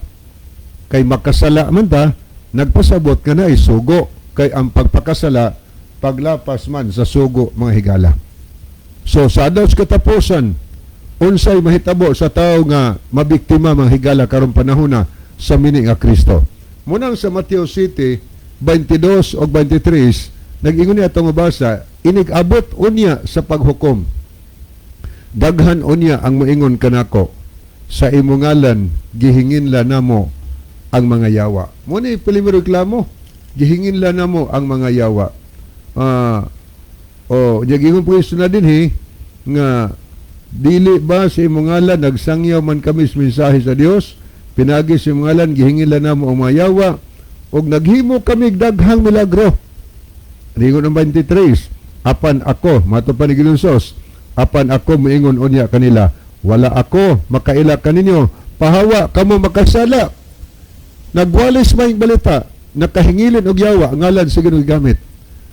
Kay makasala man ta, nagpasabot ka na isugo, kay ang pagpakasala paglapas man sa sugo, mga higala. So sa adlaw sa katapusan, unsay mahitabo sa tao nga mabiktima, mga higala, karong panahon na sa mini nga Kristo? Munang sa Mateo City 22 o 23, nag-ingon niya atong mabasa, inig-abot unya sa paghukom, daghan unya ang moingon kanako, "Sa imong ngalan gihinginla namo ang mga yawa." Mo ni primero reklamo, gihinginla namo ang mga yawa. Oh, giingon po na dinhi nga dili ba sa imong ngalan nagsangyaw man kami sa mensahe sa Dios, pinagi sa imong ngalan gihinginla namo ang mga yawa ug naghimo kami daghang milagro? Ingon ang 23, apan ako, mato pa ni Ginoong Sos, apan ako moingon unya kanila, "Wala ako makaila kaninyo, pahawa kamo makasala." Nagwalis maayong balita, nakahingilin og yawa, ngalan sa Ginoo gamit.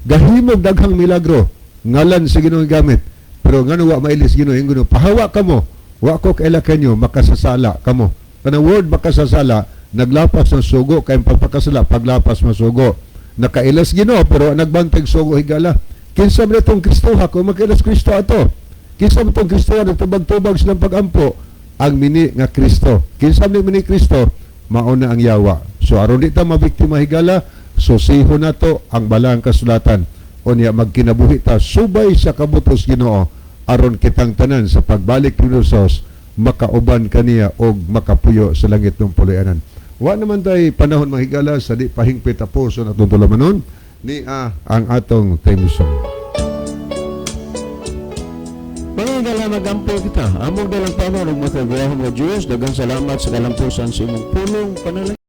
Gahimog daghang milagro, ngalan sa Ginoo gamit. Pero ngano wa mailis Ginoo? Ingon, "Pahawa kamo, wa ko kaila kanyo, makasasala kamo." Kanang word makasasala, naglapas ng sugo, kay ang pagpakasala paglapas ng sugo. Nakailas Ginoo pero nagbantay sugo, higala. Kinsa man itong Kristo ha kung makailas Kristo ato? Kinsa man itong Kristo nagtubag-tubag silang pagampo? Ang mini nga Kristo. Kinsa man mini Kristo? Mauna ang yawa. So aron di ta mabiktima, higala, susiho nato ang balang kasulatan. Unya magkinabuhi ta subay sa kabutos Ginoo aron kitang tanan sa pagbalik ni Jesus makauban kaniya og makapuyo sa langit ng puloy-anan. Wa naman tay panahon, mga higala, sa di pahingpit a puso na atong tulamanon ni ang atong theme song. Mga higala, magampo kita. Among dalang Panginoon ug makagagahom nga Diyos, daghang salamat sa kalampusan sa imong pulong panalangin.